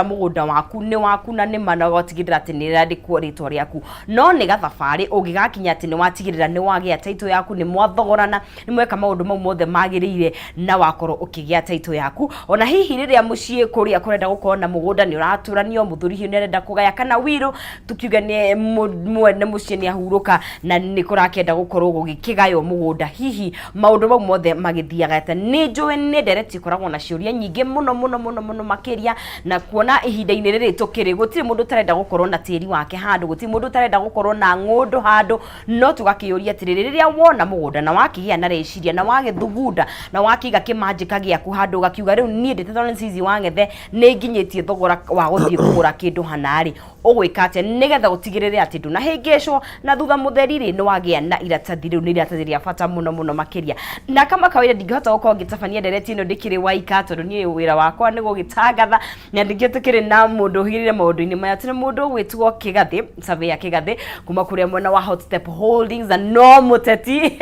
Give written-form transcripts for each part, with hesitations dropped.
Mũgũnda waku nĩ waku na nĩ ma na ũgatigĩrĩra atĩ nĩ ĩrandĩkwo rĩtwa rĩaku, no nĩ gathabarĩ ũngĩgakinya atĩ nĩ watigĩrĩra nĩ wagĩa title yaku, nĩ mwathogorana, nĩ mweka maũndũ mau mothe magĩrĩire na wakorwo ũkĩgĩa title yaku. Ona hihi rĩrĩa mũciĩ kũrĩa kũrenda gũkorwo na mũgũnda nĩ ũratũranio, mũthuri hihi nĩ arenda kũgaya kana will, tukiuge nĩ mwene mũciĩ nĩ ahurũka na nĩ kũrakĩenda gũkorwo gũgĩkĩgaywo mũgũnda, hihi maũndũ mau mothe magĩthiaga atĩa? Nĩ njũĩ nĩ ndereti ĩkoragwo na ciũria nyingĩ mũno mũno mũno mũno makĩria, na kuona ihinda-inĩ rĩrĩ tũkĩrĩ gũtirĩ mũndũ ũtarenda gũkorwo na tĩri wake handũ, gũtirĩ mũndũ ũtarenda gũkorwo na ng'ũndũ handũ. No tũgakĩũria atĩrĩrĩ, rĩrĩa wona mũgũnda na wakĩgĩa na rĩciria na wagĩthugunda na wakĩiga kĩmanjĩka gĩaku handũ, ũgakiuga rĩu niĩ ndĩ Nzizi wa Ng'ethe nĩ nginyĩtie thogora wa gũthiĩ kũgũra kĩndũ hana-rĩ, ũgwĩka atĩa nĩgetha ũtigĩrĩre atĩ ndũnahĩngĩcwo na thutha mũtheri rĩ nĩ wagĩa na iratathi? Rĩu nĩ iratathi rĩa bata mũno mũno makĩria, na kama kawaida ndingĩhota gũkorwo ngĩtabania ndereti ĩno ndĩkĩrĩ waika, tondũ niĩ wĩra wakwa nĩ gũgĩtangatha, na ningĩ tũkĩrĩ na mũndũ ũhĩgĩrĩire maũndũ-inĩ maya. Tũrĩ mũndũ ũgwĩtwo Kĩgathĩ, Surveyor Kĩgathĩ, kuma kũrĩa mwena wa Hot Step Holdings, na no mũteti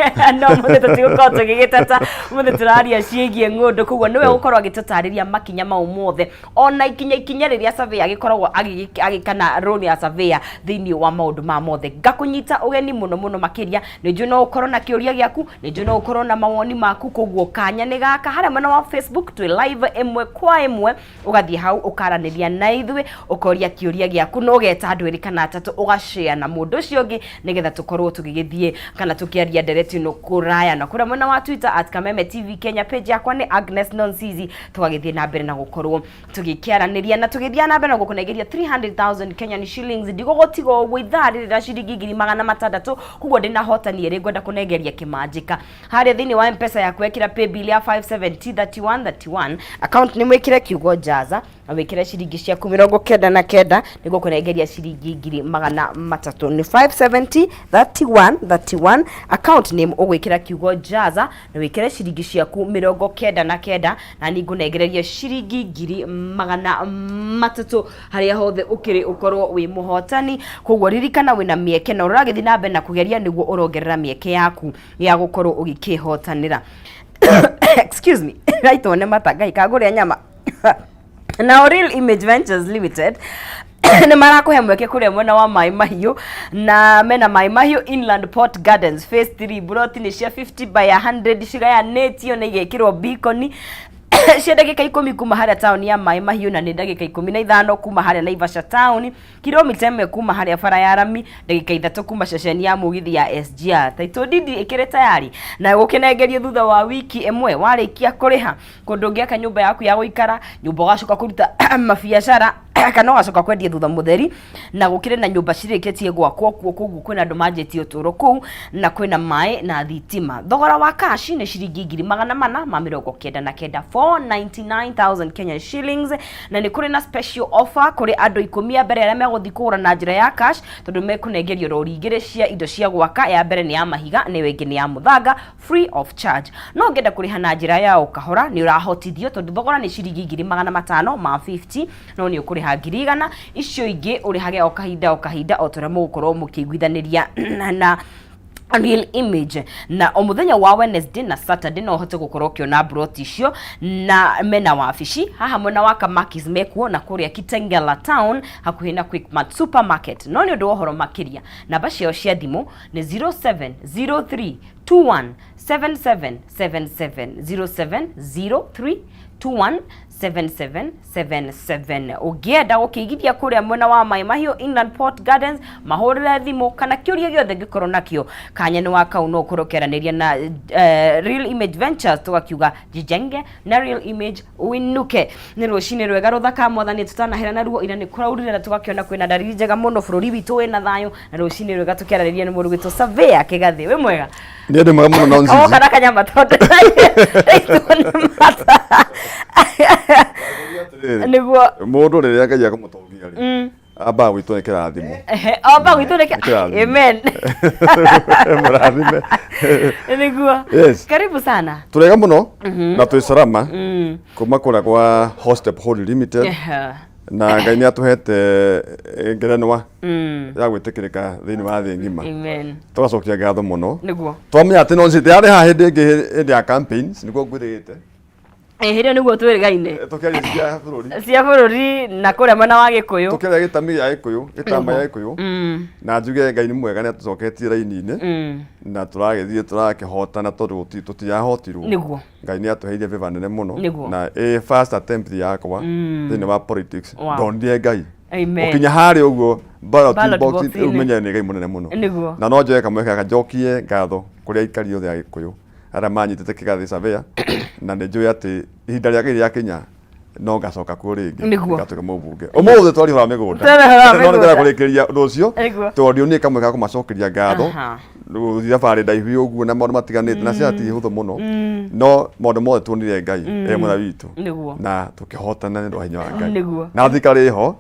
tũtigũkorwo tũgĩgĩteta mũthĩ, tũraria ciĩgiĩ ng'ũndũ, koguo nĩwe gũkorwo agĩtũtarĩria makinya mau mothe, ona ikinya ikinya rĩrĩa surveyor agĩkoragwo agĩkana role ya surveyor thĩinĩ wa maũndũ ma mothe. Ngakũnyita ũgeni mũno mũno makĩria. Nĩ njũĩ no ũkorwo na kĩũria gĩaku, nĩ njũĩ no ũkorwo na mawoni maku, koguo kanya nĩ gaka. Harĩa mwena wa Facebook twĩ live ĩmwe kwa ĩmwe, ũgathiĩ hau ũkaranĩria na ithuĩ, ũkoria kĩũria gĩaku, na ũgeta andũ erĩ kana atatũ, ũgashare na mũndũ ũcio ũngĩ, nĩgetha tũkorwo tũgĩgĩthiĩ kana tũkĩaria ndereti ĩno kũraya. Na kũrĩa mwena wa Twitter, @KamemeTV Kenya, page yakwa nĩ Agnes Nonsizi, tũgagĩthiĩ na mbere na gũkorwo tũgĩkĩaranĩria na tũgĩthiĩ na mbere na gũkũnengeria 300,000 Kenyan shillings. Ndigũgũtiga ũguo, ithaa rĩrĩ na ciringi 600,000, koguo ndĩna hotani ĩrĩ ngwenda kũnengeria kĩmanjĩka harĩa thĩinĩ wa Mpesa yaku. Ĩkĩra paybill ya 5703131, account nĩ mwĩkĩre kiugo "Jaza" na wĩkĩre ciringi ciaku 99, nĩguo kũnengeria ciringi 300,000. Nĩ 570 31 31, account name ũgwĩkĩra kiugo "Jaza" na wĩkĩre ciringi ciaku 99, na niĩ ngũnengereria ciringi 300,000 harĩa hothe ũkĩrĩ ũkorwo wĩ mũhotani. Koguo ririkana wĩna mĩeke, na ũragĩthiĩ na mbere na kũgeria nĩguo ũrongerera mĩeke yaku ya gũkorwo ũgĩkĩhotanĩra. Excuse me, raitwo nĩ mata ngai kangũrĩa nyama. Now, Real Image Ventures Limited nĩ marakũhe mweke kũrĩa mwena wa Maĩ Mahiũ, na mena Maĩ Mahiũ Inland Port Gardens Phase 3. Buroti nĩ cia 50 by 100, cigayanĩtio na igekĩrwo beacon, cia ndagĩka 10 kuma harĩa taũni ya Maĩ Mahiũ, na nĩ ndagĩka 15 kuma harĩa Naivasha town, kilomita 1 kuma harĩa bara ya rami, ndagĩka 3 kuma ceceni ya mũgithi ya SGR. Title deed ĩkĩrĩ tayari na gũkĩnengerio thutha wa wiki 1 warĩkia kũrĩha. Kũndũ ũngĩaka nyũmba yaku ya gũikara, nyũmba ũgacoka kũruta mabiacara kana ũgacoka kwendia thutha mũtheri, na gũkĩrĩ na nyũmba cirĩkĩtie gwakwo kuo, koguo kwĩna andũ manjĩtie ũtũũro kũu, na kwĩna maĩ na thitima. Thogora wa cash nĩ ciringi 499,000, 499,000 Kenyan shillings, na nĩ kũrĩ na special offer kũrĩ andũ 10 a mbere arĩa megũthiĩ kũgũra na njĩra ya cash, tondũ mekũnengerio rori 2 cia indo cia gwaka, ya mbere nĩ ya mahiga na ĩyo ĩngĩ nĩ ya mũthanga, free of charge. No ũngĩenda kũrĩha na njĩra ya o kahora nĩ ũrahotithio, tondũ thogora nĩ ciringi 550,000, no nĩ ũkũrĩha 100,000, icio ingĩ ũrĩhage o kahinda o kahinda o torĩa mũgũkorwo mũkĩiguithanĩria na Real Image. Na o mũthenya wa Wednesday na Saturday no ũhote gũkorwo ũkĩona broti icio, na mena wabici haha mwena wa Kamakis mekuo, na kũrĩa Kitengela town hakuhĩ na Quickmart supermarket. No nĩ ũndũ wa ũhoro makĩria, namba ciao cia thimũ nĩ 0703 21 7777, 0703 217777. Ũngĩenda gũkĩigithia kũrĩa mwena wa Maĩ Mahiũ Inland Port Gardens, mahũrĩre thimũ, kana kĩũria gĩothe ngĩkorwo nakĩo, kanya nĩ wa kau, no ũkorwo ũkĩaranĩria na Real Image Ventures. Tũgakiuga jijenge na Real Image uinuke. Nĩ rũcinĩ rwega rũthaka, mwathani tũtanahera naruo. Ira nĩ kũraurire na tũgakĩona kwĩna dariri njega mũno, bũrũri witũ wĩna thayũ. Na rũcinĩ rwega tũkĩaranĩria nĩ mũndũ gwĩtwo Surveyor Kĩgathĩ. Wĩ mwega? Niĩ ndĩ mwega mũno no Oka na kanyama tondũ ndaitwo nĩ mata nĩguo. Mũndũ rĩrĩa Ngai akũmũtongia rĩ, ambaga gwĩtwo nĩ kĩrathimo. Ehe, amba gwitũ nĩ Nĩ kĩrathimo. Amen. Mũrathime. Nĩguo. Yes. Karibu sana. Tũrega mũno na twĩ salama kuma kũrĩa kwa Hostep Holding Limited, na Ngai nĩ atũhete ngerenwa ya gwĩtĩkĩrĩka thĩinĩ wa thĩ ng'ima. Amen. Tũgacokia ngatho mũno. Nĩguo. Twamenya atĩ no ndĩrarĩ haha hĩndĩ ĩngĩ, hĩndĩ ya campaigns, nĩguo ngwĩrĩte. Ĩ, hĩndĩ ĩyo nĩguo twĩrĩgaine. Tũkĩaria cia bũrũri. Cia bũrũri na kũrĩa mwena wa Gĩkũyũ. Tũkĩaria gĩtami gĩa Gĩkũyũ, gĩtamba gĩa Gĩkũyũ. Na njuge Ngai nĩ mwega nĩ atũcoketie raini-inĩ. Na tũragĩthiĩ tũrakĩhotana tondũ tũtirahotirwo. Ngai nĩ atũheire favor nene mũno. Na ĩ first attempt yakwa thĩinĩ wa politics. Ndonire Ngai. Amen. Gũkinya harĩa ũguo ballot Ballot box box-inĩ. rĩu menye nĩ Ngai mũnene mũno. Na no njoe kamweke gaka njokie ngatho kũrĩ aikari othe a Gĩkũyũ arĩa manyitĩte kĩgathĩ surveyor na nĩ njũĩ atĩ ihinda rĩa Ngai rĩakinya no ngacoka kuo rĩngĩ ngatuĩka mũmbunge. Ũmũthĩ twaria ũhoro wa mĩgũnda. Twaria ũhoro wa No nĩngwenda mĩgũnda. kũrĩkĩria ũndũ ũcio tondũ ndionire kamweke ga kũmacokeria ngatho. Gũthiĩ thabarĩ ndaihu ũguo na maũndũ matiganĩte na ciana ti hũthũ mũno no maũndũ mothe tuonire Ngai e mwena witũ na tũkĩhotana nĩ ũndũ wa hinya wa Ngai. Na thirikari ĩho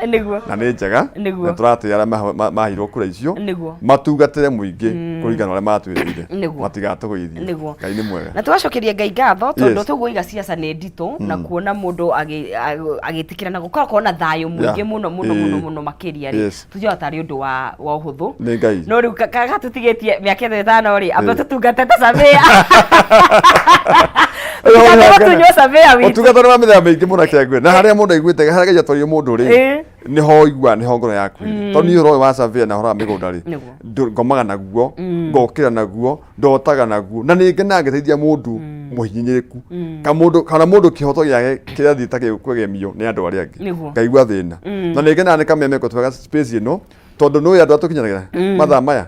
na nĩ njega na tũratĩĩa arĩa maheirwo kura icio matungatĩre mũingĩ kũringana na ũrĩa matwĩrĩire matigatũgũithie. Ngai nĩ mwega. Na tũgacokeria Ngai ngatho tondũ tũguo ciaca nĩ nditũ na kuona mũndũ agĩtĩkĩra na gũkorwo na thayũ mũingĩ mũno mũno mũno mũno makĩria rĩ tujuaga tarĩ ũndũ wa ũhũthũ. Nĩ Ngai. No rĩu gatũtigĩtie mĩaka ĩno ĩtano rĩ, amba tũtungate ta surveyor. Tũtungate gũtunywo surveyor witũ. Ũtungata nĩ wa mĩthemba mĩingĩ mũno kĩangwe na harĩa mũndũ aiguĩte harĩa Ngai atwarire mũndũ rĩ nĩho ũiguaga nĩho ngoro yaku ĩrĩ. Tondũ niĩ ũhoro ũyũ wa surveyor na ũhoro wa mĩgũnda rĩ ngomaga naguo ngokĩra naguo ndotaga naguo na nĩ ngenaga ngĩteithia mũndũ mũhinyĩrĩrĩku kamũndũ kana mũndũ kĩhoto gĩake kĩrathiĩ ta gĩkwegemio nĩ andũ arĩa angĩ ngaigua thĩna na nĩ ngenaga nĩ kameme twega space ĩno tondũ nĩ ũĩ andũ arĩa tũkinyanagĩra mathaa maya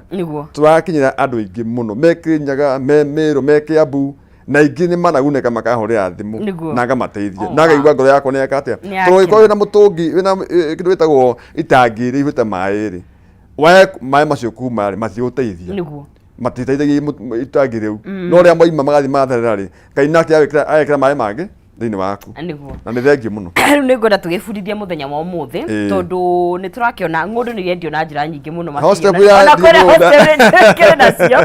tũrakinyĩra andũ aingĩ mũno me Kĩrĩnyaga, me Mĩrũ, me Kĩambu na aingĩ nĩ managunĩka makahũrĩra thimũ na ngamateithia na ngaigua ngoro yakwa nĩ yeka atĩa tondũ ũngĩkorwo wĩna mũtũngi wĩna kĩndũ gĩtagwo itangi rĩihũrĩte maĩ rĩ wae maĩ macio kuma rĩ matigũteithia matiteithagia itangi rĩu no rĩrĩa moima magathiĩ magatherera rĩ Ngai nake agekĩra maĩ mangĩ thĩinĩ waku. Na nĩ thengiũ mũno. Rĩu nĩ ngwenda tũgĩbundithie mũthenya wa ũmũthĩ tondũ nĩ tũrakĩona ng'ũndũ nĩ irendio na njĩra nyingĩ mũno makĩria. Ona kũrĩa hostel kĩrĩ nacio.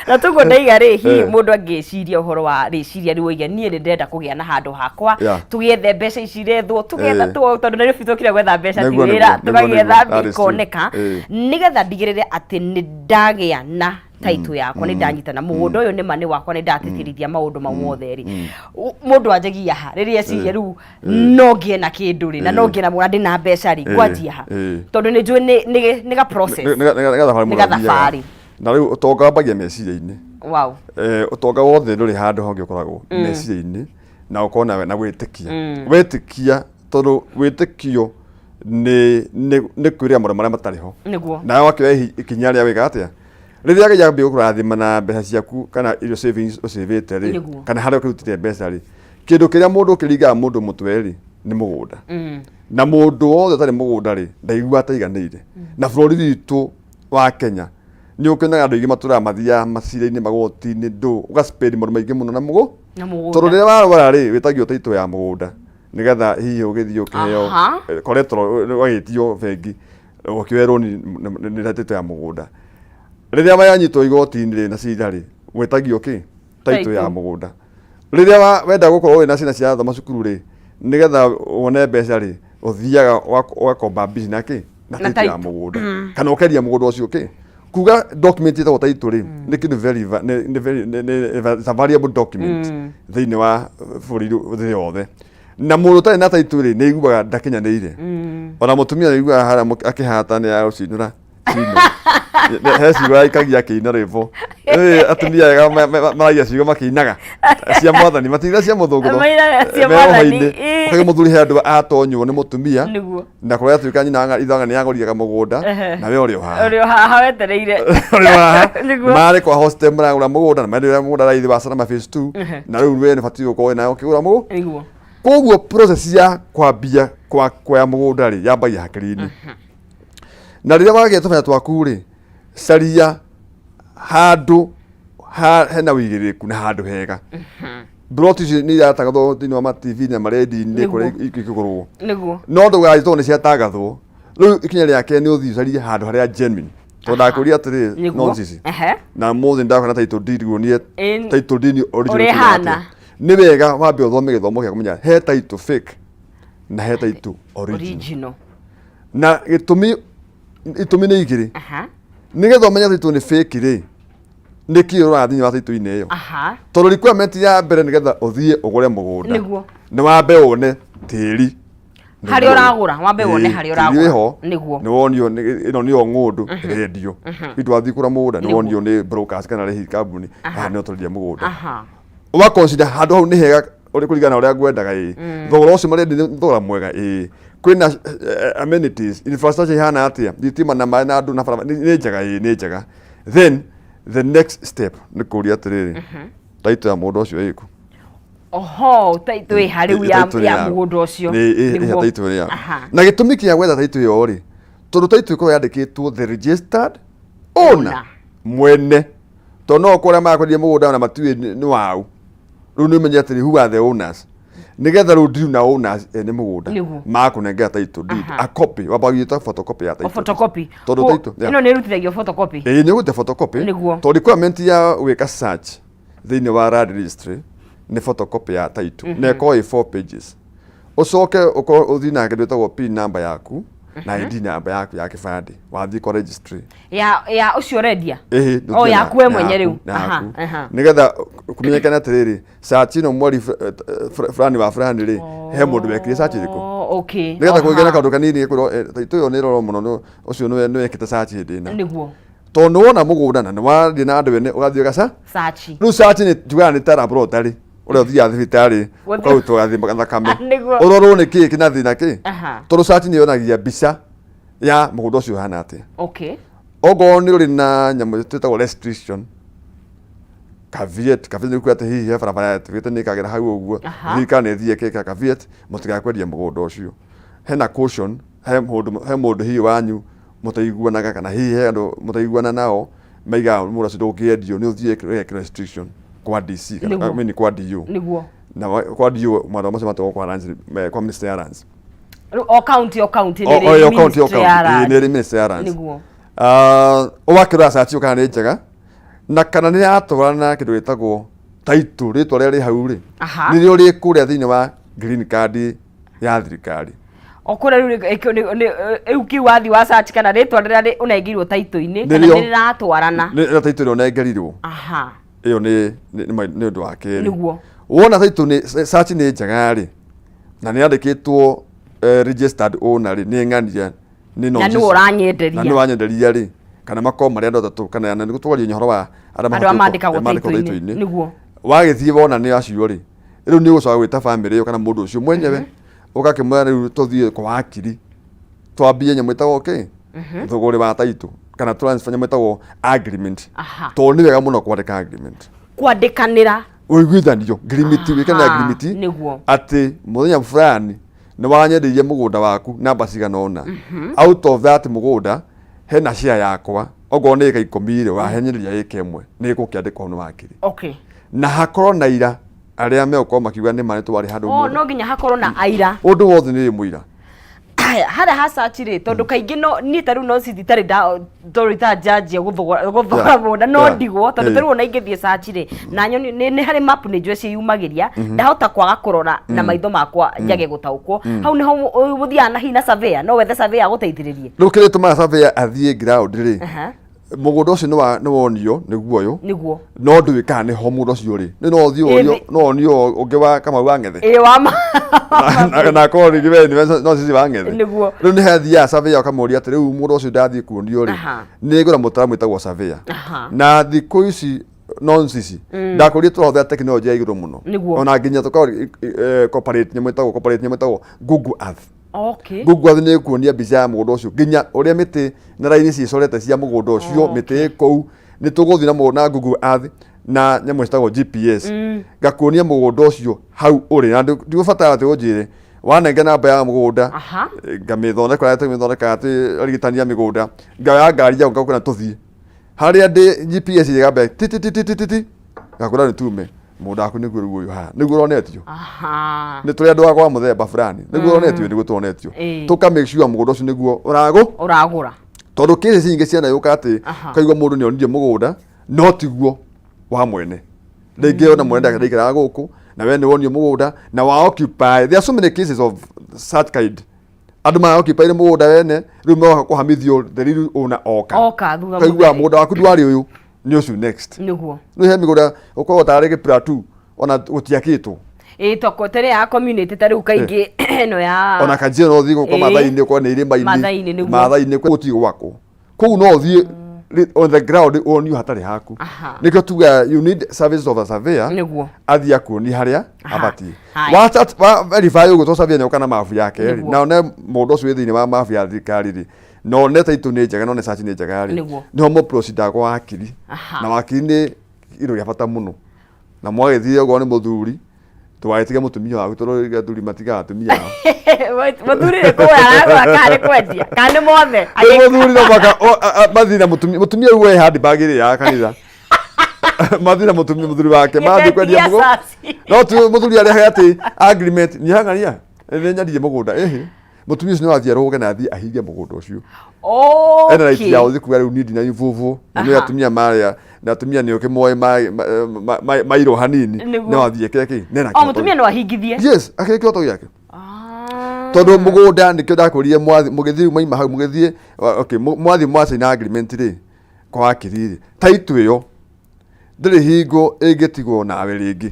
Na tũguo ndaiga rĩ, hihi mũndũ angĩciria ũhoro wa rĩciria rĩu oige niĩ nĩ ndĩrenda kũgĩa na handũ hakwa, tũgĩethe mbeca ici irethwo, tũgetha tondũ Nairobi twokire gwetha mbeca ti wĩra, tũgagĩetha ikoneka, nĩgetha ndigĩrĩre atĩ nĩ ndagĩa na title yakwa nĩ ndanyitana mũgũnda ũyũ nĩma nĩ wakwa nĩ ndatĩtĩrithia maũndũ mau mothe rĩ, mũndũ anjagia ha rĩrĩa eciria rĩu no ngĩe na kĩndũ rĩ na no ngĩe na mũgũnda ndĩna mbeca rĩ, ngwanjia ha? Tondũ nĩ njũĩ nĩ ga process. Nĩ Nĩ gathabarĩ. Na rĩu ũtonga wambagia meciria-inĩ. Ũtonga wothe ndũrĩ handũ hangĩ ũkoragwo meciria-inĩ na ũkorwo na wĩtĩkia. Wetĩkia tondũ wĩtĩkio nĩ nĩ nĩ kwĩrĩra maũndũ marĩa matarĩ ho. Nawe wakĩoya ikinya rĩa gwĩka atĩa? Rĩrĩa Ngai ambia gũkũrathima na mbeca ciaku kana irio savings ũcĩvĩte rĩ, kana harĩa ũkĩrutĩte mbeca rĩ, kĩndũ kĩrĩa mũndũ kĩringaga mũndũ mũtwe rĩ, nĩ mũgũnda. Na mũndũ wothe ũtarĩ mũgũnda rĩ, ndaiguaga ataiganĩire. Na bũrũri witũ wa Kenya nĩ ũkĩonaga andũ aingĩ matũraga mathiaga macira-inĩ magoti-inĩ ndũ, ũga spend maũndũ maingĩ mũno na mũgũ. Na mũgũnda. Tondũ rĩrĩa warwara rĩ, wĩtagio title ya mũgũnda nĩgetha hihi ũgĩthiĩ ũkĩheo collateral ũgagĩtio bengi ũkĩoe rũni nĩ title ya mũgũnda. Rĩrĩa wanyitwo igoti-inĩ rĩ na cira rĩ, wĩtagio kĩ? Title ya mũgũnda. Rĩrĩa wenda gũkorwo wĩna ciana cirathoma cukuru rĩ, nĩgetha wone mbeca rĩ, ũthiaga ũgakomba mbia na kĩ? Na title ya mũgũnda. Kana ũkendia mũgũnda ũcio kĩ? Kuga document ĩtagwo title rĩ, nĩ kĩndũ very nĩ very nĩ it's a valuable document thĩinĩ wa bũrũri thĩ yothe. Na mũndũ ũtarĩ na title rĩ, nĩ aiguaga ndakinyanĩire. Ona mũtumia nĩ aiguaga harĩa akĩhata nĩ arũcinũra. He ciugo aikagia akĩina rwĩmbo. Atumia ega maragia ciugo makĩinaga cia mwathani, matinaga cia mũthũngũtho. Mainaga cia mwathani. Ũkaigua mũthuri he andũ atonywo nĩ mũtumia. Na kũrĩa atuĩka nyina ithanga nĩ agũrire kamũgũnda na we ũrĩ o haha. Ũrĩ o haha wetereire. Ũrĩ o haha. Marĩ kwa hostel maragũra mũgũnda na marĩ mũgũnda raithi wa Salama phase 2 na rĩu we nĩ batiĩ gũkorwo nayo ũkĩgũra mũgũnda. Koguo process ya kwambia kwa kuoya mũgũnda rĩ yambagia hakiri-inĩ. Na rĩrĩa wagĩa tũbaya twaku rĩ, caria handũ hena ũigĩrĩrĩku na handũ hega. Plot ici nĩ iratangathwo thĩinĩ wa ma TV na maredio-inĩ kũrĩa ikĩgũrwo. No ndũgathiĩ tondũ nĩ ciatangathwo. Rĩu ikinya rĩa kerĩ nĩ ũthiĩ ũcarie handũ harĩa genuine. Tondũ ndakũria atĩrĩ nonsense. Na mũthĩ ndaoka na title deed nguonie title deed original ũrĩa ĩhana. Nĩ wega wambe ũthome gĩthomo gĩa kũmenya he title fake na he title original. Na gĩtũmi itũmi nĩ igĩrĩ. Nĩgetha ũmenye title nĩ fake rĩ, Nĩkĩ ũroraga thĩinĩ wa title-inĩ ĩyo? Tondũ requirement ya mbere nĩgetha ũthiĩ ũgũre mũgũnda Nĩguo. nĩ wambe wone tĩri. Harĩa ũragũra, wambe wone harĩa Tĩri ũragũra. wĩho. Nĩguo. Nĩ wonio ĩno nĩyo ng'ũndũ ĩrendio. Itũ wathiĩ kũgũra mũgũnda nĩ Nĩguo. wonio nĩ brokers kana rĩhi kambuni haha nĩho tũrendia mũgũnda. Ũga consider handũ hau nĩ hega ũrĩ kũringana na ũrĩa ngwendaga ĩĩ. Thogora ũcio marendia nĩ thogora mwega ĩĩ. Kwĩna amenities, infrastructure ihana atĩa, thitima na maĩ na andũ na barabara nĩ njega ĩĩ nĩ njega. Then the next step nĩ kũria atĩrĩrĩ, title ya mũgũnda ũcio ĩkũ? Oho, title ĩ harĩ ya Title ya mũgũnda ũcio. Nĩ Nĩguo. title ĩ ya. Na gĩtũmi kĩa gwetha title ĩyo rĩ, tondũ title ĩkoragwo yandĩkĩtwo the registered owner, Owner. mwene. Tondũ no ũkore makwendia mũgũnda na matiũĩ nĩ waũ. Rĩu nĩ ũmenye atĩrĩ, who are the owners? Nĩgetha rĩu deal na owners ene mũgũnda Nĩguo. makũnengera title deed, a copy, wambagia gwĩta photocopy ya O title. photocopy. Tondũ title, yeah. Ĩno nĩ ĩrutithagio photocopy. Ĩĩ, nĩ ũgũte photocopy. Nĩguo. Tondũ requirement ya gwĩka search thĩinĩ wa land registry nĩ photocopy ya title na ĩkorwo ĩ 4 pages. Ũcoke ũkorwo ũthiĩ na kĩndũ gĩtagwo PIN number yaku na ID number yaku ya kĩbandĩ wathiĩ kwa registry. Ya ũcio ũrendia. Ĩhĩ, O ũthiĩ yaku we mwenye rĩu. na yaku. Nĩgetha kũmenyekane atĩrĩrĩ, search ĩno mweri fulani wa fulani rĩ, he mũndũ wekire search ĩrĩkũ. Oh, okay. Nĩgetha kũgĩe na kaũndũ kanini gĩkwĩrwo title ĩyo nĩ ĩrorwo mũno ũcio nĩwe wekĩte search hĩndĩ ĩna. Nĩguo. Tondũ nĩ wona mũgũnda na nĩ wathiĩ na andũ ene ũgathiĩ ũgaca. Search. Rĩu search nĩ njugaga nĩ ta laboratory ũrĩa ũthiaga thibitarĩ ũkarutwo gathima thakame. Nĩguo. Ũrorwo nĩ kĩĩ kĩna thĩna kĩ. Tondũ search nĩ yonagia mbica ya mũgũnda ũcio ũhana atĩa. Okay. Okorwo nĩ ũrĩ na nyamũ twĩtagwo restriction, caveat, caveat nĩ kuga atĩ hihi he barabara yatuĩkĩte nĩ ĩkagera hau ũguo, thirikari nĩ ĩthiĩ ĩkekĩra caveat mũtigakwendia mũgũnda ũcio. Hena caution, he mũndũ hihi wanyu mũtaiguanaga kana hihi he andũ mũtaiguana nao maigaga mũgũnda ũcio ndũngĩendio nĩ ũthiĩ ũgekĩra restriction kwa DC kana Nĩguo. I mean kwa DU. Nĩguo. Na kwa DU marũa macio matwaragwo kwa lands, kwa Ministry ya Lands. Rĩu o county o county O nĩ o ĩrĩ yo county o ministry ya county ĩĩ, land. nĩ ĩrĩ Ministry ya Lands. Nĩguo. Ah, ũgakĩrora search ĩyo kana nĩ njega na kana nĩ yatwarana na kĩndũ gĩtagwo title, rĩtwa rĩrĩa rĩ hau rĩ nĩrĩo rĩ kũrĩa thĩinĩ wa green card ya thirikari. O kũrĩa rĩu rĩu kĩu wathiĩ wa search kana rĩtwa rĩrĩa ũnengeirwo title-inĩ kana Nĩrĩo. nĩ rĩratwarana. Nĩ title ĩrĩa ũnengerirwo. Ĩyo nĩ ũndũ wa kerĩ. Nĩguo. Wona title nĩ search nĩ njega rĩ na nĩ yandĩkĩtwo registered owner rĩ nĩ ng'ania nĩ Na nĩwe ũranyenderia. Na nĩwe ũranyenderia rĩ kana makorwo marĩ andũ atatũ kana na nĩguo twaria ũhoro wa arĩa Andũ arĩa mandĩkagwo mandĩkagwo title-inĩ. title-inĩ. Nĩguo. Wagĩthiĩ wona nĩ acio rĩ, rĩu nĩ ũgũcoka gwĩta bamĩrĩ ĩyo kana mũndũ ũcio mwenyewe ũgakĩmwĩra rĩu tũthiĩ kwa wakiri twambie nyamũ ĩtagwo kĩ thũgũrĩ wa title kana transfer nyamũ ĩtagwo agreement. Tondũ nĩ wega mũno kwandĩka agreement. Kwandĩkanĩra. Ũiguithanio agreement, wĩkane agreement Nĩguo. atĩ mũthenya fulani nĩ wanyendeirie mũgũnda waku namba cigana ũna. Out of that mũgũnda hena share yakwa okorwo nĩ ĩka 10 rĩ wahenyereria ĩka 1 nĩ ĩgũkĩandĩkwo nĩ wakiri. Okay. Na hakorwo na aira arĩa megũkorwo makiuga nĩ ma nĩ twarĩ handũ Oh, mũgũnda. no nginya hakorwo na aira. Ũndũ wothe nĩ mũira. Haya, harĩa ha search rĩ, tondũ kaingĩ no niĩ ta rĩu no cithi itarĩ nda tondũ itanjanjia gũthogora gũthogora mũgũnda no ndigwo tondũ ta rĩu ona ingĩthiĩ search rĩ na nyoni nĩ harĩ map nĩ njũĩ ciĩyumagĩria ndahota kwaga kũrora na maitho makwa njage gũtaũkwo. Hau nĩho mũthiaga na hihi na surveyor, no wethe surveyor agũteithĩrĩrie. Rĩu kĩrĩa gĩtũmaga surveyor athiĩ ground rĩ, mũgũnda ũcio nĩ wonio nĩguo ũyũ. Nĩguo. No ndũĩ kana nĩho mũgũnda ũcio ũrĩ. Nĩ no ũthiĩ ũrio, no wonio ũngĩ wa Kamau wa Ng'ethe. Ĩĩ, wa ma. Na akorwo rĩngĩ we nĩwe no cici wa Ng'ethe. Nĩguo. Rĩu nĩ hathiaga surveyor ũkamũria atĩ rĩu mũgũnda ũcio ndathiĩ kuonio rĩ, nĩ ngũra mũtaaramu wĩtagwo surveyor. Na thikũ ici no cici ndakũria tũrahũthĩra tekinoronjĩ ya igũrũ mũno. Nĩguo. Ona nginya tũka cooperate nyamũ ĩtagwo cooperate nyamũ ĩtagwo Google Earth. Okay. Google Earth nĩ ĩkuonia mbica ya mũgũnda ũcio nginya ũrĩa mĩtĩ na raini ciĩcorete cia mũgũnda ũcio, mĩtĩ ĩ kũu. Nĩ tũgũthiĩ na mũgũnda na Google Earth na nyamũ ciĩtagwo GPS. Ngakuonia mũgũnda ũcio hau ũrĩ na ndigũbatara atĩ ũnjĩre wanenge namba ya mũgũnda ngamĩthondeka ũrĩa tũmĩthondekaga atĩ arigitani a mĩgũnda, ngaoya ngari yakwa ngakũra tũthiĩ harĩa ndĩ GPS ĩgamba ti ti ti ti ti ti ti ngakũra nĩ tume mũgũnda waku nĩguo rĩu ũyũ haha nĩguo ũronetio. Nĩ tũrĩ andũ a kwa mũthemba fulani nĩguo ũronetio nĩguo tũronetio. Tũka make sure mũgũnda ũcio nĩguo ũragũ Ũragũra. Tondũ cases nyingĩ cianayũka atĩ ũkaigua mũndũ nĩ onirio mũgũnda no tiguo wa mwene. Rĩngĩ ona mwene ndaikaraga gũkũ na we nĩ wonio mũgũnda na wa occupy. There are so many cases of such kind. Andũ ma occupy mũgũnda wene rĩu moka kũhamithio the real owner oka. Oka thutha Ũkaigua mũtheri. mũgũnda waku ndwarĩ ũyũ. Nĩ ũcio next. Nĩguo. Rĩu he mĩgũnda ũkoragwo tarĩ gĩplatu ona gũtiakĩtwo. Ĩĩ, toko tene ya community ta rĩu kaingĩ ĩno ya Ona Kajiado no ũthiĩ gũkũ Maathai-inĩ, ũkorwo nĩ irĩma-inĩ. Maathai-inĩ, nĩguo. Maathai-inĩ gũtirĩ gwakwo. Kũu no ũthiĩ on the ground wonio hatarĩ haku. Nĩkĩo tugaga you need service of a surveyor. Athiĩ akuonie harĩa abatiĩ. Wa verify ũguo, to surveyor nĩoka na mabu yake rĩ, na one mũndũ ũcio wĩ thĩinĩ wa mabu ya thirikari rĩ, na one title nĩ njega, na one search nĩ njega rĩ, nĩho mũ proceed kwa wakiri. Na wakiri nĩ indo gĩa bata mũno. Na mwagĩthiĩ okorwo nĩ mũthuri, ndũgagĩtige mũtumia waku, tondũ athuri matigaga atumia ao. Mũthuri nĩ kũgũra aragũra kana nĩ kwendia kana nĩ mothe? Rĩu mũthuri no mũhaka mathiĩ na mũtumia, mũtumia rĩu we handbag ĩrĩa ya kanitha, mathiĩ na mũtumia, mũthuri wake mathiĩ kwendia Gĩtheti mũgũ gĩa caci. No ti mũthuri arehaga atĩ agreement nĩhang'ania nĩ nyendirie mũgũnda, ĩhĩ, mũtumia ũcio no athiĩ arũge na athiĩ ahinge mũgũnda ũcio. Ena right ya gũthiĩ kuga rĩu niĩ ndina involve na nĩ atumia marĩa, na atumia nĩ ũkĩmoĩ mairwo hanini. No athiĩ eke kĩ nena. O mũtumia no ahingithie? Yes, akĩrĩ kĩhoto gĩake. Tondũ mũgũnda nĩkĩo ndakwĩrire mũgĩthiĩ rĩu maima hau mũgĩthiĩ, okay, mwathiĩ mwacaina agreement rĩ kwa wakiri rĩ, title ĩyo ndĩrĩ hingo ĩngĩtigwo nawe rĩngĩ,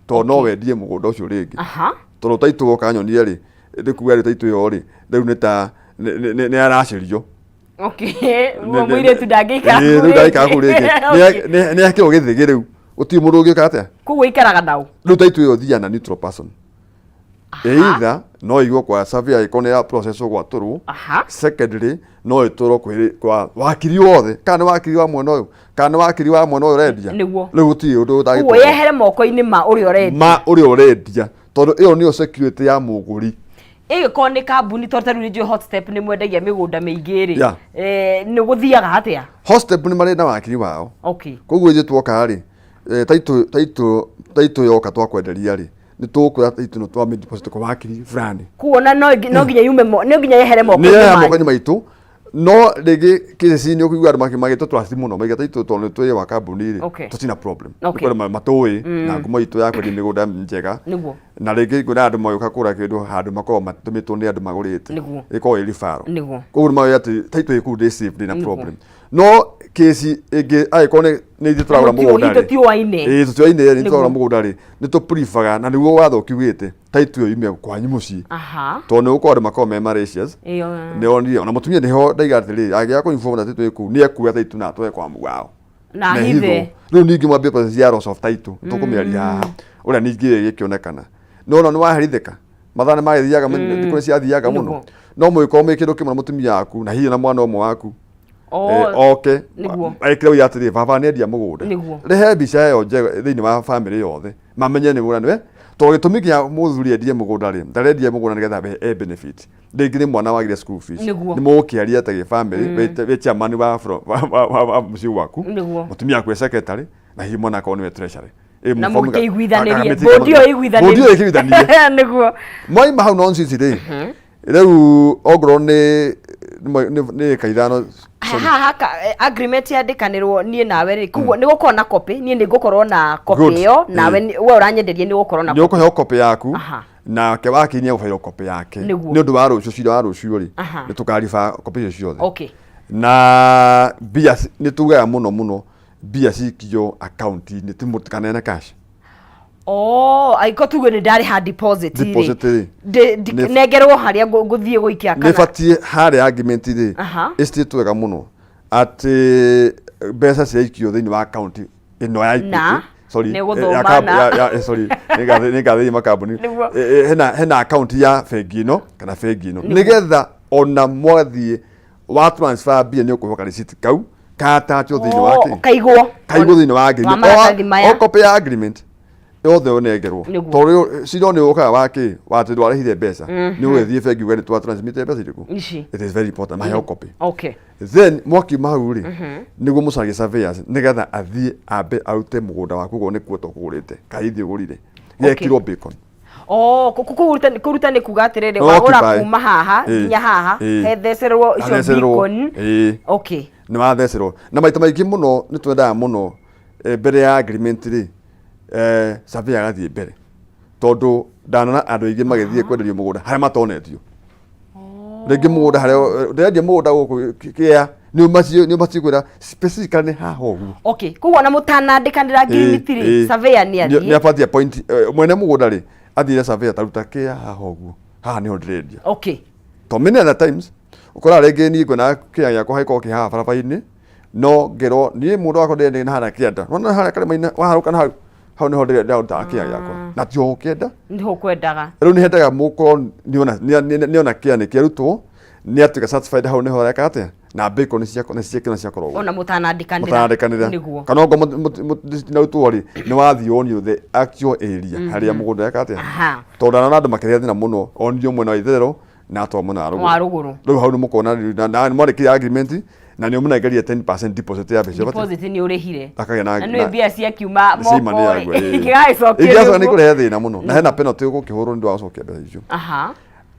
tondũ no wendie mũgũnda ũcio rĩngĩ. Tondũ title woka nyonie rĩ, ndĩkuga rĩ, title ĩyo rĩ rĩu nĩ ta nĩ aracĩrio. Mũirĩtu ndangĩikara kũu rĩu ndangĩikara kũu rĩngĩ. Nĩ akĩrwo gĩthĩgĩ rĩu, gũtirĩ mũndũ ũngĩka atĩa. Koguo ikaraga nao? Rĩu title ĩyo thiaga na neutral person. Either no ĩigwo kwa surveyor ĩkorwo nĩ ya process gwatũrwo. Secondly, no ĩtũrwo kwĩ kwa wakiri wothe, kana nĩ wakiri wa mwena ũyũ, kana nĩ wakiri wa mwena ũyũ ũrendia. Rĩu gũtirĩ ũndũ Koguo ũtangĩtũrwo. Yehere moko-inĩ ma ũrĩa ũrendia. Ma ũrĩa ũrendia, tondũ ĩyo nĩyo security ya mũgũri. Ĩgĩkorwo nĩ kambuni, tondũ ta rĩu nĩ njũĩ Hot Step nĩ mwendagia mĩgũnda mĩingĩ rĩ, nĩ gũthiaga atĩa? Hot Step nĩ marĩ na wakiri wao. Koguo ithuĩ twoka rĩ, title yoka twakwenderia rĩ, nĩ tũgũkwĩra title no twamĩ deposit kwa wakiri fulani. Koguo na no nginya yume no nginya yehere Nĩ moko-inĩ yehere manyu. Moko-inĩ maitũ. No rĩngĩ kĩci nĩ ũkũigua andũ magĩtũ trust mũno, maiga title tondũ nĩ twĩ wa kambuni rĩ, tũtina problem. Nĩ kwenda matũĩ na ngumo itũ ya kwendia mĩgũnda njega. Na rĩngĩ ngwĩra andũ magĩũka kũgũra kĩndũ handũ makoragwo matũmĩtwo nĩ andũ magũrĩte. Ĩkoragwo ĩ referral. Koguo nĩ mauga atĩ title ĩ kũu ndĩ safe, ndĩ na problem. No kĩci ĩngĩ angĩkorwo nĩ ithuĩ tũragũra mũgũnda rĩ. Tũtiũaine. Ĩĩ, tũtiũaine rĩ, nĩ tũragũra mũgũnda rĩ, nĩ tũ prefer na nĩguo watho ũkiugĩte title ĩyo yume kwanyu mũciĩ. Tondũ nĩ gũkorwo andũ makoragwo me malicious. Nĩ onire ona mũtumia nĩho ndaiga atĩrĩrĩ, angĩaga kũ inform na title ĩ kũu, nĩ ekuoya title na atware kwa wao. Na hithe. Rĩu ningĩ mwambie process ya loss of title, tũkũmĩaria haha ũrĩa ningĩ ĩgĩkĩonekana. No ona nĩ waherithĩka, mathaa nĩ magĩthiaga, thikũ nĩ ciathiaga mũno. No mũgĩkorwo mwĩ kĩndũ kĩmwe na mũtumia waku na hihi na mwana ũmwe waku, oke ekĩre ũira atĩrĩ, baba nĩ endia mũgũnda. Rehe mbica ĩyo njega thĩinĩ wa famĩlĩ yothe, mamenye nĩ mũgũnda nĩwe, tondũ gĩtũmi kĩa mũthuri endie mũgũnda rĩ, ndarendia mũgũnda nĩgetha e benefit. Rĩngĩ nĩ mwana wagire school fees. Nĩ mũgũkĩaria ta gĩbamĩrĩ, wĩ chairman wa mũciĩ gwaku, mũtumia waku e secretary, na hihi mwana akorwo nĩwe treasury. Na mũkĩiguithanĩrie, bũndi ĩyo ĩiguithanĩrie. Bũndi ĩyo ĩkĩiguithanĩrie. Mwaima hau nonsense rĩ, rĩu ongorwo nĩ ĩka 5. Haha agreement yandĩkanĩrwo niĩ nawe rĩ, koguo nĩ gũkorwo na copy, niĩ nĩ ngũkorwo na copy ĩyo, nawe we ũranyenderia nĩ ũgũkorwo na copy. Nĩ ũkũheo copy yaku, nake wakiri nĩ egũbeo copy yake. Nĩ ũndũ wa rũciũ, cira wa rũciũ rĩ, nĩ tũkariba copy icio ciothe. Na mbia nĩ tugaga mũno mũno mbia cikio akaunti-inĩ, ti mũtikanene cash. Oh, angĩkorwo tuge nĩ ndarĩha deposit rĩ, Deposit rĩ, nengerwo harĩa ngũthiĩ gũikia kana? Nĩ batiĩ harĩa agreement rĩ, ĩcitĩtwo wega mũno atĩ mbeca ciaikio thĩinĩ wa akaunti ĩno ya Equity. Na, Sorry, nĩ ya gũthoma na. Sorry, nĩ ngathĩrĩria makambuni. Hena akaunti ya bengi ĩno kana bengi ĩno, nĩgetha ona mwathiĩ wa transfer mbia nĩ ũkũheo ka receipt kau katachwo thĩinĩ wa kĩ? Kaigwo. Kaigwo thĩinĩ wa agreement. Wa maratathi maya. O copy ya agreement yothe ũnengerwo. Tondũ cira nĩ ũkaga wa kĩ? Wa atĩ ndwarĩhire mbeca. Nĩ ũgĩthiĩ bengi uge nĩ twa transmit mbeca irĩkũ. Ici. It is very important maheo copy. Then mwakiuma hau rĩ, nĩguo mũcarie surveyors nĩgetha athiĩ ambe arute mũgũnda waku okorwo nĩ kuota ũkũgũrĩte kana ithiĩ ũgũrire. Gekirwo beacon. Oh, kũruta nĩ kuga atĩrĩrĩ, wagũra kuma haha nginya haha, hethecererwo icio beacon. Nĩ wathecerwo. Na maita maingĩ mũno nĩ twendaga mũno, mbere ya agreement rĩ, surveyor agathiĩ mbere. Tondũ ndanona andũ aingĩ magĩthiĩ kwenderio mũgũnda harĩa matonetio. Rĩngĩ mũgũnda harĩa ndĩrendia mũgũnda gũkũ kĩa nĩ ũbatiĩ kwĩra specifically nĩ haha ũguo. Okay, koguo ona mũtanandĩkanĩra ngirimiti rĩ, surveyor nĩ nĩ athiĩ. Abatiĩ appoint mwene mũgũnda rĩ, athiĩre surveyor, taruta kĩa haha ũguo, haha nĩho ndĩrendia. To many other times ũkoraga rĩngĩ niĩ ngwena kĩea gĩakwa hagĩkorwo kĩ haha barabara-inĩ, no ngerwo niĩ mũndũ wakwa ndĩrendia na harĩa kĩanda, nona harĩa karĩma-inĩ waharũka na hau, hau nĩho ndĩrarutaga kĩea gĩakwa na tiho ũkĩenda. Nĩho ũkwendaga. Rĩu nĩ hendaga mũkorwo nĩona kĩea nĩ kĩarutwo, nĩ atuĩka satisfied hau nĩho areka atĩa, na mbĩko nĩ ciakwa nĩ ciekĩra ciakorwo ũguo. Ona mũtanandĩkanĩra. Mũtanandĩkanĩra. Kana okorwo mũtinarutwo rĩ, nĩ wathiĩ wonio the actual area harĩa mũgũnda eka atĩa. Tondũ ndanaona andũ makĩrĩa thĩna mũno, onio mwena wa itherero na atwarwo mwena wa rũgũrũ. Wa rũgũrũ. Rĩu hau nĩ mũkona rĩu na mwarĩkia agreement na nĩ ũmũnengeria 10% deposit ya mbeca. Deposit nĩ ũrĩhire. Akagĩa na Na nĩ mbia ciakiuma ciima moko nĩ rĩ, yaguo, ĩĩ. ingĩgagĩcokio Ingĩgacoka nĩ nĩguo. ikũrehe thĩna mũno na hena penalty ũgũkĩhũrwo nĩ ũndũ wa gũcokia mbeca icio.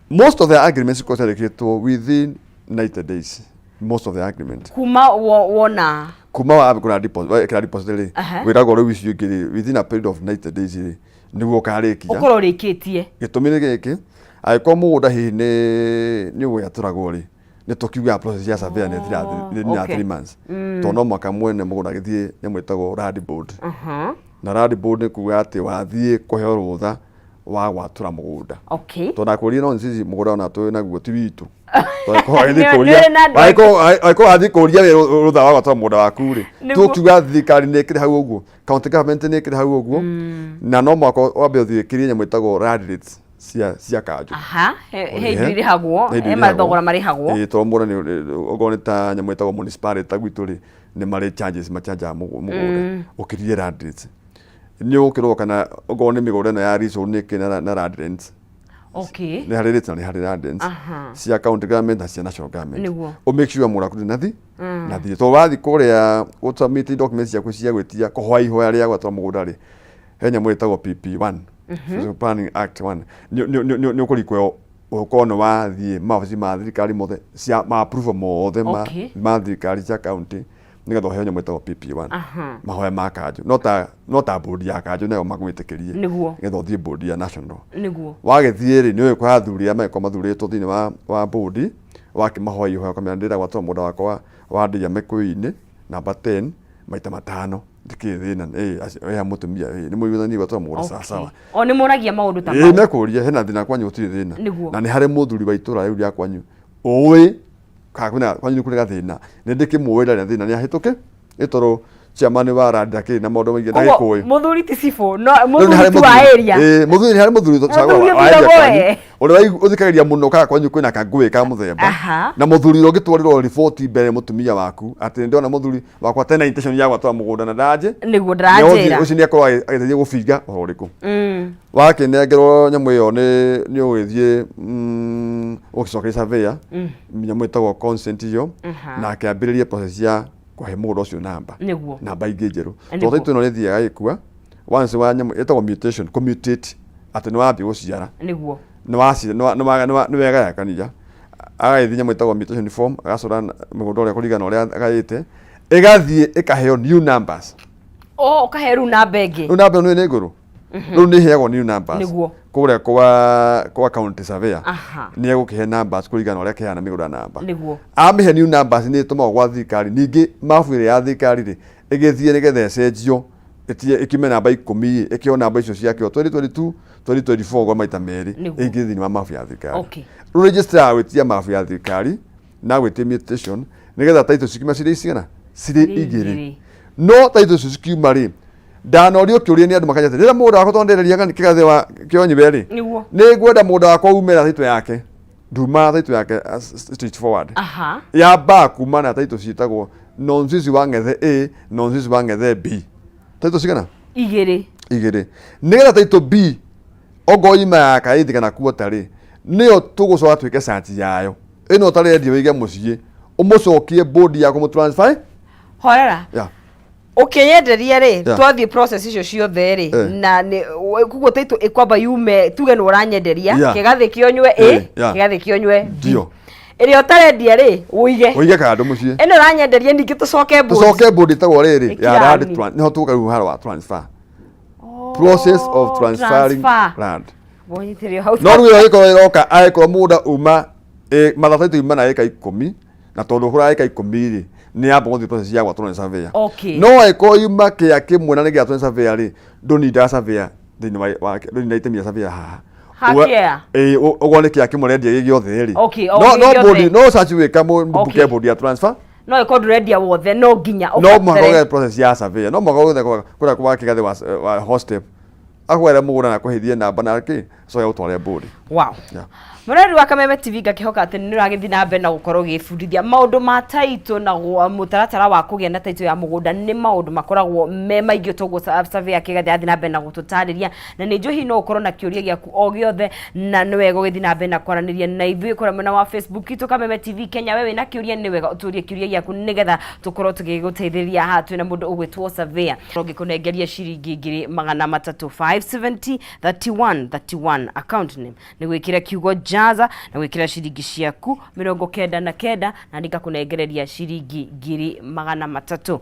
Most of the agreements ikoragwo ciandĩkĩtwo within 90 days, most of the agreement. Kuma wona. Kuma wagũra deposit, wekĩra deposit rĩ, wĩragwo rĩu icio ingĩ rĩ, within a period of 90 days rĩ, nĩguo ũkarĩkia. Ũkorwo ũrĩkĩtie. Gĩtũmi nĩ gĩkĩ, angĩkorwo mũgũnda hihi nĩ ũgwatũragwo rĩ, nĩ tũkiugaga process ya surveyor nĩ ĩthiraga nĩ 3 months. Tondũ no mũhaka mwene mũgũnda agĩthiĩ nyamũ ĩtagwo land board. Na land board nĩ kuga atĩ wathiĩ kũheo rũtha wa gwatũra mũgũnda. Tondũ ndakũria no sisi mũgũnda ona tũĩ naguo ti witũ. Nĩ ũrĩ na andũ aingĩ. Angĩkorwo wathiĩ kũria wĩ rũtha wa gwatũra mũgũnda waku rĩ, tũkiuga thirikari nĩ ĩkĩrĩ hau ũguo, county government nĩ ĩkĩrĩ hau ũguo, na no mũhaka wambe ũthiĩ ũkĩrie nyamũ ĩtagwo land rates cia kanjũ. Aha, he indo irĩhagwo, He indo he irĩhagwo. mathogora marĩhagwo. Ĩĩ, tondũ mũgũnda okorwo nĩ ta nyamũ ĩtagwo municipality ta gwitũ rĩ, nĩ marĩ charges machanjaga mũgũnda ũkĩrie land rates. Nĩ ũgũkĩrwo kana okorwo nĩ mĩgũnda ĩno ya leasehold nĩ ĩkĩrĩ na land rents. Nĩ harĩ rates na nĩ harĩ land rents cia county government na cia national government. Ũ make sure mũgũnda waku ndũrĩ na thirĩ. Tondũ wathiĩ kũrĩa gũ submit documents ciaku cia gwĩtia kũhoya ihoya rĩa gwatũra mũgũnda rĩ, he nyamũ ĩtagwo PP1, Physical Planning Act 1. Nĩ ũkũrequire ũkorwo nĩ wathiĩ mawabici ma thirikari mothe cia ma approval mothe ma thirikari cia county nĩgetha ũheo nyamũ ĩtagwo PP1. Mahoya ma kanjũ no ta board ya kanjũ nayo magwĩtĩkĩrie nĩgetha ũthiĩ board ya national. Wagĩthiĩ rĩ, nĩ ũĩ kwa athuri arĩa magĩkorwo mathurĩtwo thĩinĩ wa board, wakĩmahoya ihoya ũkamera ndĩrenda gwatũra mũgũnda wakwa wa Ndia Mĩkũyũ-inĩ namba 10 maita matano, ndikĩrĩ thĩna, ĩĩ acio mũtumia, ĩĩ nĩ mũiguithanie gwatũra mũgũnda, sawa sawa. O nĩ moragia maũndũ ta mau. Mekũria hena thĩna kwanyu, gũtirĩ thĩna. Na nĩ harĩ mũthuri wa itũra rĩu rĩa kwanyu ũĩ kana kwĩna kwanyu nĩ kũrĩ gathĩna, nĩ ndĩkĩmũĩ ndarĩ na thĩna, nĩ ahĩtũke nĩ tondũ chairman wa rand ndakĩrĩ na maũndũ maingĩ, ndagĩkũĩ. Mũthuri ti cibũ no mũthuri ti wa area. Ĩĩ, mũthuri nĩ harĩ mũthuri Mũthuri wa area ũthuragwo kwanyu we. Ũrĩa ũthikagĩrĩria mũno kana kwanyu kwĩna kangũĩ ka mũthemba. Na mũthuri ũrĩa ũngĩtwarĩrwo riboti mbere mũtumia waku atĩ ndĩrona mũthuri wakwa tena intention ya gwatũra mũgũnda na ndanje Nĩguo ndĩranjĩra. Ũcio nĩ akorwo agĩteithia gũbinga ũhoro ũrĩkũ. Wakĩnengerwo nyamũ ĩyo nĩ ũgĩthiĩ ũgĩcokeria surveyor nyamũ ĩtagwo consent ĩyo, na akĩambĩrĩria process ya kũhe mũgũnda ũcio namba. Namba ingĩ njerũ. Tondũ title ĩno nĩ ĩthiaga ĩgĩkua once wa nyamũ ĩtagwo mutation, kũmutate atĩ nĩ wambia gũciara. Nĩ wegayakania, agagĩthiĩ nyamũ ĩtagwo mutation form, agacora mũgũnda ũrĩa kũringana na ũrĩa agayĩte, ĩgathiĩ ĩkaheo new numbers. Oh, ũkahe rĩu namba ĩngĩ. Rĩu namba ĩno nĩ ngũrũ, rĩu nĩ ĩheagwo new numbers kũrĩa kwa county surveyor. Nĩ egũkĩhe numbers kũringana na ũrĩa kĩheana mĩgũnda namba. Amĩhe new numbers, nĩ ĩtũmagwo gwa thirikari ningĩ mabu ĩrĩa ya thirikari rĩ, ĩgĩthiĩ nĩgetha ĩcenjio ĩtige ĩkiume namba 10 ĩkĩo namba icio ciakĩo 2022 2024 gwa maita merĩ. Ĩingĩ thĩinĩ wa mabu ya thirikari. Rĩu registrar agwĩtia mabu ya thirikari na agwĩtia mutation nĩgetha title cikiuma cirĩ cigana, cirĩ igĩrĩ. Igĩrĩ. No title icio cikiuma rĩ, ndanorio kĩũria nĩ andũ makanja atĩ rĩrĩa mũgũnda wakwa tondũ ndereria kĩgathĩ wa kĩonywe rĩ, nĩ ngwenda mũgũnda wakwa ume na title yake, nduma na title yake straight forward. Yambaga kuma na title ciĩtagwo Nonzizi wa Ng'ethe A, Nonzizi wa Ng'ethe B. Title cigana? Igĩrĩ. Igĩrĩ, nĩgetha title B ongorwo ima ya kaĩthi kana kuota rĩ, nĩyo tũgũcoka twĩke search yayo ĩno ũtarendia wĩige mũciĩ, ũmũcokie board ya kũmũ transfer. Horera. Yeah. Ũkĩnyenderia rĩ, twathiĩ process icio ciothe rĩ, na koguo title ĩkwamba yume, tuge nĩ ũranyenderia kĩgathĩ kĩonywe A, kĩgathĩ kĩonywe B. Ndio. Ĩrĩa ũtarendia rĩ, ũige. Ũige kando mũciĩ. Ĩno ũranyenderia ningĩ tũcoke board. Tũcoke board ĩtagwo rĩrĩ ya Ĩkĩra land ni. Nĩho tũka rĩu ũhoro wa transfer, process of transferring Transfer. land. Wonyitĩrĩo hau. No rĩu ĩyo ĩgĩkorwo ĩroka angĩkorwo mũgũnda uma Matha title ima na ĩka 10, na tondũ ũgũraga ĩka 10 rĩ, nĩ yamba gũthiĩ process ya gwatũrwo nĩ surveyor. No angĩkorwo yuma kĩa kĩmwe na nĩ gĩatũrwo nĩ surveyor rĩ, ndũnindaga surveyor thĩinĩ wa ndũninda itemi rĩa surveyor haha. Ha kĩa? Ĩĩ, ũguo nĩ kĩa kĩmwe ũrendia gĩ gĩothe rĩ. Okay, o No gĩ no gĩothe. board no search wĩka mũbuke board ya transfer. No ĩkorwo ndũrendia wothe, no nginya No mũhaka ũgere process ya surveyor. No mũhaka ũgĩthiĩ kũrĩa kwa kĩgathĩ wa hostep. Akwere mũgũnda na kũheithie namba na kĩ, acoke agũtware board. Wow. Yeah. Mũrori wa Kameme TV, ngakĩhoka atĩ nĩ ũragĩthiĩ na mbere na gũkorwo ũgĩbundithia maũndũ ma taitũ na mũtaratara wa kũgĩa na taitũ ya mũgũnda. Nĩ maũndũ makoragwo me maingĩ toguo surveyor Kĩgathĩ athiĩ na mbere na gũtũtarĩria, na nĩ njũĩ hihi no ũkorwo na kĩũria gĩaku o gĩothe, na nĩ wega ũgĩthiĩ na mbere na kwaranĩria na ithuĩ kũrĩa mwena wa Facebook itũ Kameme TV Kenya. We wĩna kĩũria, nĩ wega ũtũrie kĩũria gĩaku nĩgetha tũkorwo tũgĩgũteithĩrĩria. Haha twĩna mũndũ ũgwĩtwo surveyor ũngĩkũnengeria ciringi 300,000, 570 31 31. Account name nĩ gwĩkĩra kiugo jaza na gwĩkĩra ciringi ciaku 99, na nĩngakũnengereria ciringi 300,000.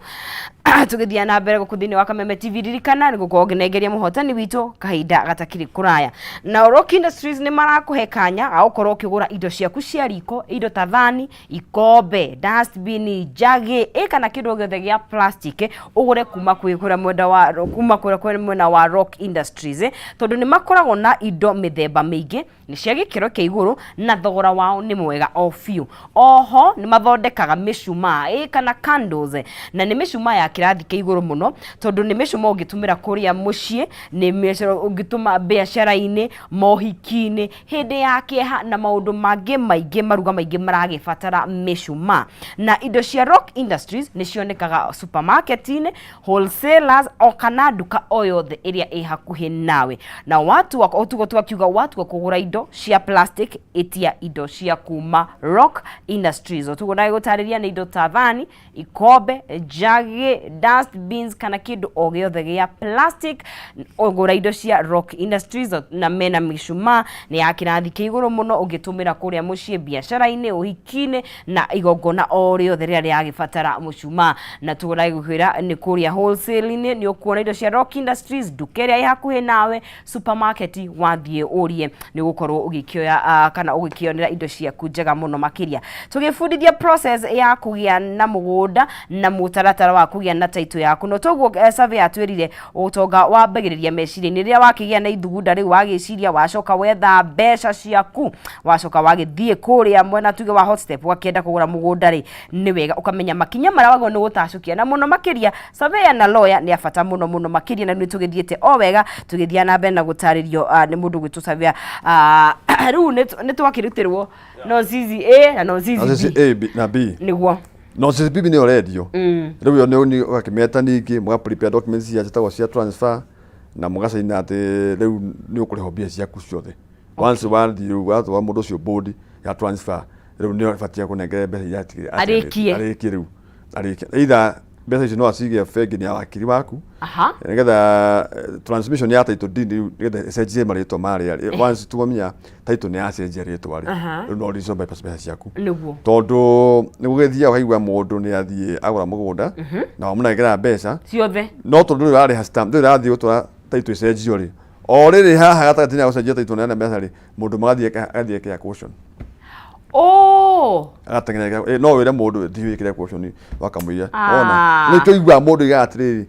Tũgĩthiĩ na mbere gũkũ thĩinĩ wa Kameme TV, ririkana nĩ gũkorwo ngĩnengeria mũhotani witũ kahinda gatakĩrĩ kũraya. Na Rock Industries nĩ marakũhe kanya ga gũkorwo ũkĩgũra indo ciaku cia riko, indo ta thani, ikombe, dustbin, njagi ĩ kana kĩndũ o gĩothe gĩa plastic, ũgũre kuma kwĩ kũrĩa mwena wa kuma kũrĩa kwĩ mwena wa Rock Industries, tondũ nĩ makoragwo na indo mĩthemba mĩingĩ, nĩ cia gĩkĩro kĩa igũrũ na thogora wao nĩ mwega o biũ. Oho nĩ mathondekaga mĩcumaa ĩ kana candles, na nĩ mĩcumaa ya kĩrathi kĩa igũrũ mũno, tondũ nĩ mĩcumaa ũngĩtũmĩra kũrĩa mũciĩ, nĩ mĩcumaa ũngĩtũma biacara-inĩ, mohiki-inĩ, hĩndĩ ya kĩeha na maũndũ mangĩ maingĩ, maruga maingĩ maragĩbatara mĩcumaa. Na indo cia Rock Industries nĩ cionekaga supermarket-inĩ, wholesalers o kana nduka o yothe ĩrĩa ĩ hakuhĩ nawe. Na watua ũtugo twakiuga watua kũgũra indo cia plastic, ĩtia indo cia kuma Rock Industries. Ũtugo ndagĩgũtarĩria nĩ indo ta thani, ikombe, njagi, dustbins kana kĩndũ o gĩothe gĩa plastic, ũgũra indo cia Rock Industries. Na mena mĩcumaa nĩ ya kĩrathi kĩa igũrũ mũno, ũngĩtũmĩra kũrĩa mũciĩ, biacara-inĩ, ũhiki-inĩ na igongona o rĩothe rĩrĩa rĩragĩbatara mũcumaa. Na tũragĩkwĩra nĩ kũrĩa wholesale-inĩ nĩ ũkuona indo cia Rock Industries, nduka ĩrĩa ĩ hakuhĩ nawe, supermarket, wathiĩ ũrie nĩ ũgũkorwo ũgĩkĩoya kana ũgĩkĩonera indo ciaku njega mũno makĩria. Tũgĩbundithia process ya kũgĩa na mũgũnda na mũtaratara wa kũgĩa na title yaku. No toguo surveyor atwĩrire, ũtonga wambagĩrĩria meciria-inĩ. Rĩrĩa wakĩgĩa na ithugunda rĩu, wagĩciria, wacoka wetha mbeca ciaku, wacoka wagĩthiĩ kũrĩa mwena tuge wa Hot Step ũgakĩenda kũgũra mũgũnda rĩ, nĩ wega ũkamenya makinya marĩa wagĩrĩirwo nĩ gũtacũkia, na mũno makĩria surveyor na lawyer nĩ a bata mũno mũno makĩria. Na nĩ tũgĩthiĩte o wega tũgĩthiĩ na mbere na gũtarĩrio nĩ mũndũ gwĩtwo surveyor. Rĩu nĩ twakĩrutĩrwo no zizi A na no zizi No B. A, B na B. Nĩguo. No zizi B nĩyo ũrendio. Rĩu ĩyo nĩ ũgakĩmeta ningĩ mũga prepare documents cia ciĩtagwo cia transfer, na mũgacaina atĩ rĩu nĩ ũkũrĩhwo mbia ciaku ciothe. Once wathiĩ rĩu watwara mũndũ ũcio board ya transfer, rĩu nĩ ũbatiĩ kũnengere mbeca iria Arĩkie. Arĩkie rĩu. Arĩkie. Either mbeca icio no acige bengi-inĩ ya wakiri waku, nĩgetha transmission ya title deed rĩu nĩgetha ĩcenjie marĩtwa marĩa rĩ. Once tuamenya title nĩ yacenjia rĩtwa rĩ, rĩu no ũrĩcoke mbeca ciaku. Tondũ nĩ gũgĩthiaga ũkaigua mũndũ nĩ athiĩ agũra mũgũnda na wamũnengera mbeca ciothe, no tondũ ndũrĩ ũrarĩha stamp, ndũrĩ ũrathiĩ gũtwara title ĩcenjio rĩ, o rĩrĩ haha gatagatĩ-inĩ ga gũcenjia title na mbeca rĩ, mũndũ magathiĩ agathiĩ ekĩra caution. Agateng'era no wĩre mũndũ thiĩ wĩkĩre caution wakamũiya. Wona nĩkĩo ũiguaga mũndũ oigaga atĩrĩrĩ,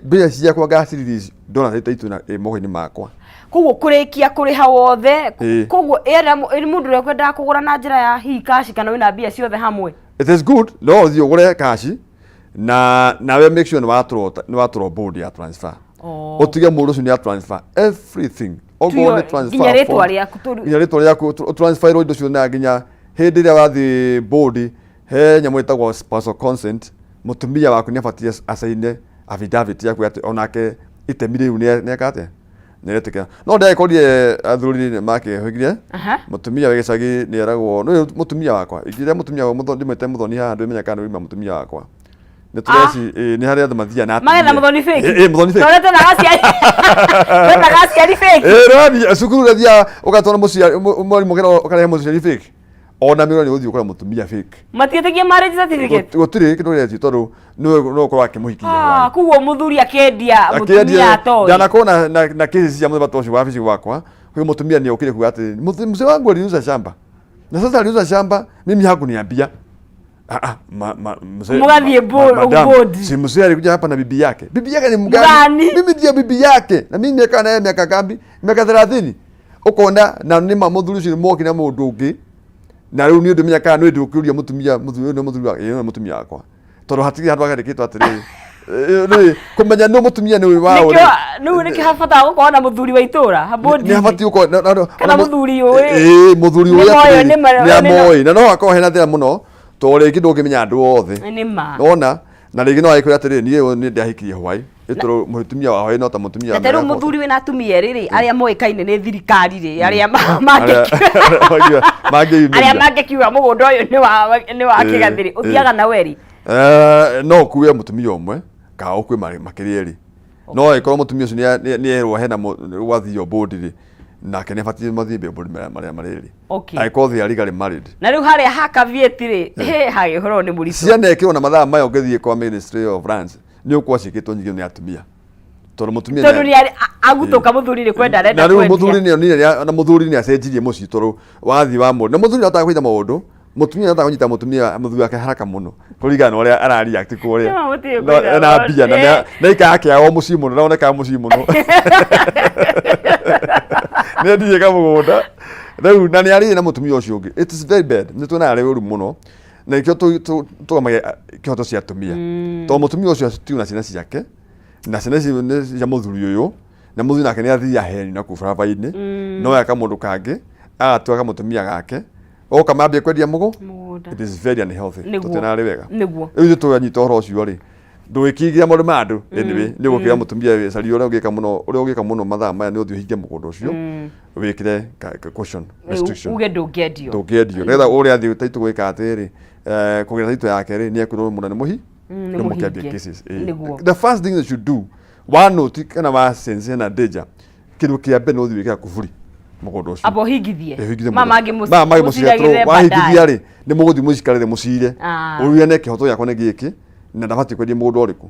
mbia ciakwa ngacirelease ndona title ĩna ĩ moko-inĩ makwa. Koguo kũrĩkia kũrĩha wothe? Koguo ĩrĩa mũndũ ũrĩa ũkwendaga kũgũra na njĩra ya hihi cash kana wĩna mbia ciothe hamwe? It is good no ũthiĩ ũgũre cash na nawe make sure nĩ watũrwo board ya transfer. Ũtige mũndũ ũcio nĩ a transfer everything. Okorwo nĩ transfer nginya rĩtwa form, rĩaku nginya rĩtwa rĩaku ũtransferirwo indo ciothe, na nginya hĩndĩ ĩrĩa wathiĩ board he nyamũ ĩtagwo spousal consent, mũtumia waku nĩ abatiĩ acaine affidavit yaku atĩ onake itemi rĩu nĩ eka atĩa, nĩ aretĩkĩra. No ndĩragĩkorire athuri nĩ makĩhĩgire. Mũtumia wa gĩcagi nĩ eragwo nĩ mũtumia wakwa, ingĩrĩa mũtumia wa ndĩmwĩte mũthoni haha, ndĩmenya kana nĩ wauma mũtumia wakwa. Nĩ tũreci ĩ, nĩ harĩa andũ mathiaga na Magetha atumia. Mũthoni fake. Ĩ, ĩ, mũthoni fake. Tondũ twetaga aciari fake. Ĩ, nĩwathiĩ cukuru ũgathiaga ũgatwara mũciari mwarimũ ũkarehe mũciari fake, ona mĩũra nĩ ũgũthiĩ ũkore mũtumia fake. Matiĩtĩkia marriage certificate. Gũtirĩ kĩndũ gĩetio tondũ nĩwe no ũkorwo akĩmũhikia. Koguo mũthuri akĩendia mũtumia atoĩ. Ndanakorwo na cases cia mũthemba ta ũcio wabici gwakwa, kwĩ mũtumia nĩ okire kuga atĩ mzee wangu aliuza shamba. Na sasa aliuza shamba, mimi hakuniambia. Ah, ah, mzee, Mũgathiĩ madam, board. Si mzee alikuja hapa na bibi yake. Bibi yake ni mgani? Mgani? Mimi ndiye bibi yake. Na mimi nimekaa naye miaka ngapi? Miaka 30. Ukona na nĩ ma mũthuri ũcio nĩ moki na mũndũ ũngĩ. Na rĩu niĩ ndĩmenya kana nĩ ndũkĩũria mũtumia, mũthuri ũyũ nĩ mũthuri wa, ĩĩ nĩ mũtumia wakwa. Tondũ hatirĩ handũ handĩkĩtwo atĩrĩrĩ. Rĩ, kũmenya nũ mũtumia nĩ ũyũ wa ũrĩ. Nĩkĩo rĩu nĩkĩo habatara gũkorwo na mũthuri wa itũra Nĩ habatiĩ gũkorwo Kana mũthuri ũĩ. Ĩĩ, mũthuri ũĩ Nĩ moĩ, atĩrĩrĩ, nĩ nĩ amoĩ. Na no hakorwo hena thĩna mũno tondũ rĩngĩ ndũngĩmenya andũ othe. Nĩ ma. Nona na rĩngĩ no agĩkwĩra atĩrĩrĩ, niĩ ũyũ nĩ ndahikirie hwaĩ. Ĩtũrũ mũtumia wa hwaĩ no ta mũtumia wa Na ta rĩu mĩaka mũthuri wĩna atumia erĩ rĩ, arĩa moĩkaine nĩ thirikari rĩ, arĩa Arĩa mangĩyumĩria. arĩa mangĩkiuga mũgũnda ũyũ nĩ wa Kĩgathĩ rĩ, ũthiaga na werĩ? No ũkue mũtumia ũmwe kana ũkue makĩria erĩ, no angĩkorwo mũtumia ũcio nĩ erwo hena gwathio board rĩ, nake nĩ abatiĩ mathiĩ board marĩa marĩ erĩ, angĩkorwo they are legally married. Na rĩu harĩa ha caveat rĩ, hĩ hagĩhũrwo nĩ mũritũ. Cianekĩrwo na mathaa maya, ũngĩthiĩ kwa Ministry of Lands nĩ ũkwa ciĩkĩtwo nyingĩ nĩ atumia, tondũ mũtumia Tondũ nĩ agutũka mũthuri nĩ kwenda arenda na rĩu kwendia. Mũthuri nĩ onire na mũthuri nĩ acenjirie mũciĩ, tondũ wathiĩ wa mũndũ na mũthuri ahotaga kũnyita maũndũ, mũtumia ahotaga kũnyita mũtumia mũthuri wake haraka mũno kũringana na ũrĩa ara react kũrĩa. Nĩma mũtirĩ No, kwĩra ena mbia na na ikara kĩao mũciĩ mũno, na onekaga mũciĩ mũno nĩ endirie kamũgũnda rĩu na nĩ arĩire na mũtumia ũcio ũngĩ. It is very bad, nĩ tuonaga arĩ ũru mũno, na nĩkĩo tũgamagia kĩhoto cia atumia, tondũ mũtumia ũcio atiu na ciana ciake, na ciana icio nĩ cia mũthuri ũyũ, na mũthuri nake nĩ athiĩ aheni na kũu barabara-inĩ, no ya kamũndũ kangĩ agatua kamũtumia gake oka mambie kwendia mũgũ. Mũgũnda. It is very unhealthy. Tũtiona arĩ wega. Rĩu ithuĩ tũganyita ũhoro ũcio rĩ, ndũgĩkĩingĩra maũndũ ma andũ. Anyway, nĩ ũgũkĩra mũtumia caria ũrĩa ũngĩka mũno, ũrĩa ũngĩka mũno mathaa maya nĩ ũthiĩ ũhinge mũgũnda ũcio, wĩkĩre caution, restriction. Uge ndũngĩendio. Ndũngĩendio, nĩgetha ũrĩa athiĩ taitũ gwĩka atĩrĩ, kũgĩra taitũ yake rĩ, nĩ ekwĩrwo mũna nĩ mũhi Nĩ nĩ mũkĩambia mũhinge. cases. The first thing they should do wa note kana wa sense hena danger, kĩndũ kĩa mbere nĩ ũthiĩ wĩkĩra kuburi mũgũnda ũcio. Amba ũhingithie. Ũhingithie Ma mũgũnda. mangĩ Ma mangĩ mũciragĩrĩre mũciragĩrĩre wahingithia baadaye. Rĩ, nĩ mũgũthiĩ mũcikarĩre mũcire, ũrugane kĩhoto gĩakwa nĩ gĩkĩ na ndabatiĩ kwendia mũgũnda ũrĩkũ,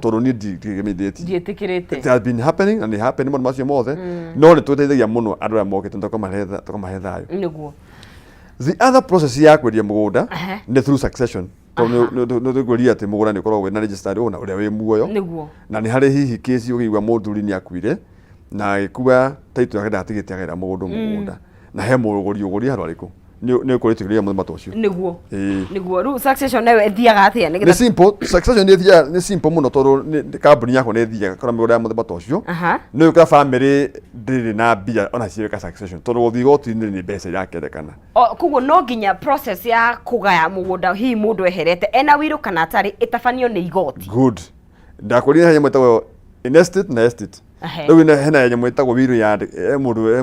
tondũ niĩ ndigemeithĩtie. Ndiĩtĩkĩrĩte. It has been happening na nĩ happen maũndũ macio mothe, no nĩ tũteithagia mũno andũ arĩa mokĩte, tũkamahe thayũ. The other process ya kwendia mũgũnda nĩ through succession, tondũ nĩ tũkwĩria atĩ mũgũnda nĩ ũkoragwo wĩna registered owner ũrĩa wĩ muoyo. Na nĩ harĩ hihi kesi ũkĩigua mũthuri nĩ akuire na agĩkua title yake, ndatigĩte agaĩra mũgũnda na he mũgũri ũgũri handũ arĩkũ, nĩ ũkũrĩtĩkĩria mũthemba ta ũcio. Nĩguo rĩu succession nayo ĩthiaga atĩa Nĩ nĩgetha simple, succession nĩ ĩthiaga, nĩ simple mũno, tondũ kambuni yakwa nĩ ĩthiaga kora mĩgũnda ya mũthemba ta ũcio. Nĩ ũkora family ndĩrĩ na mbia ona ciĩka succession, tondũ gũthiĩ igoti-inĩ nĩ mbeca irakĩendekana. Koguo no nginya process ya kũgaya mũgũnda, hihi mũndũ eherete ena wĩirũ kana atarĩ, ĩtabanio nĩ igoti. Good, ndakwĩrire he nyamũ ĩtagwo in estate na estate. Rĩu hena nyamũ ĩtagwo wĩirũ ya he mũndũ, he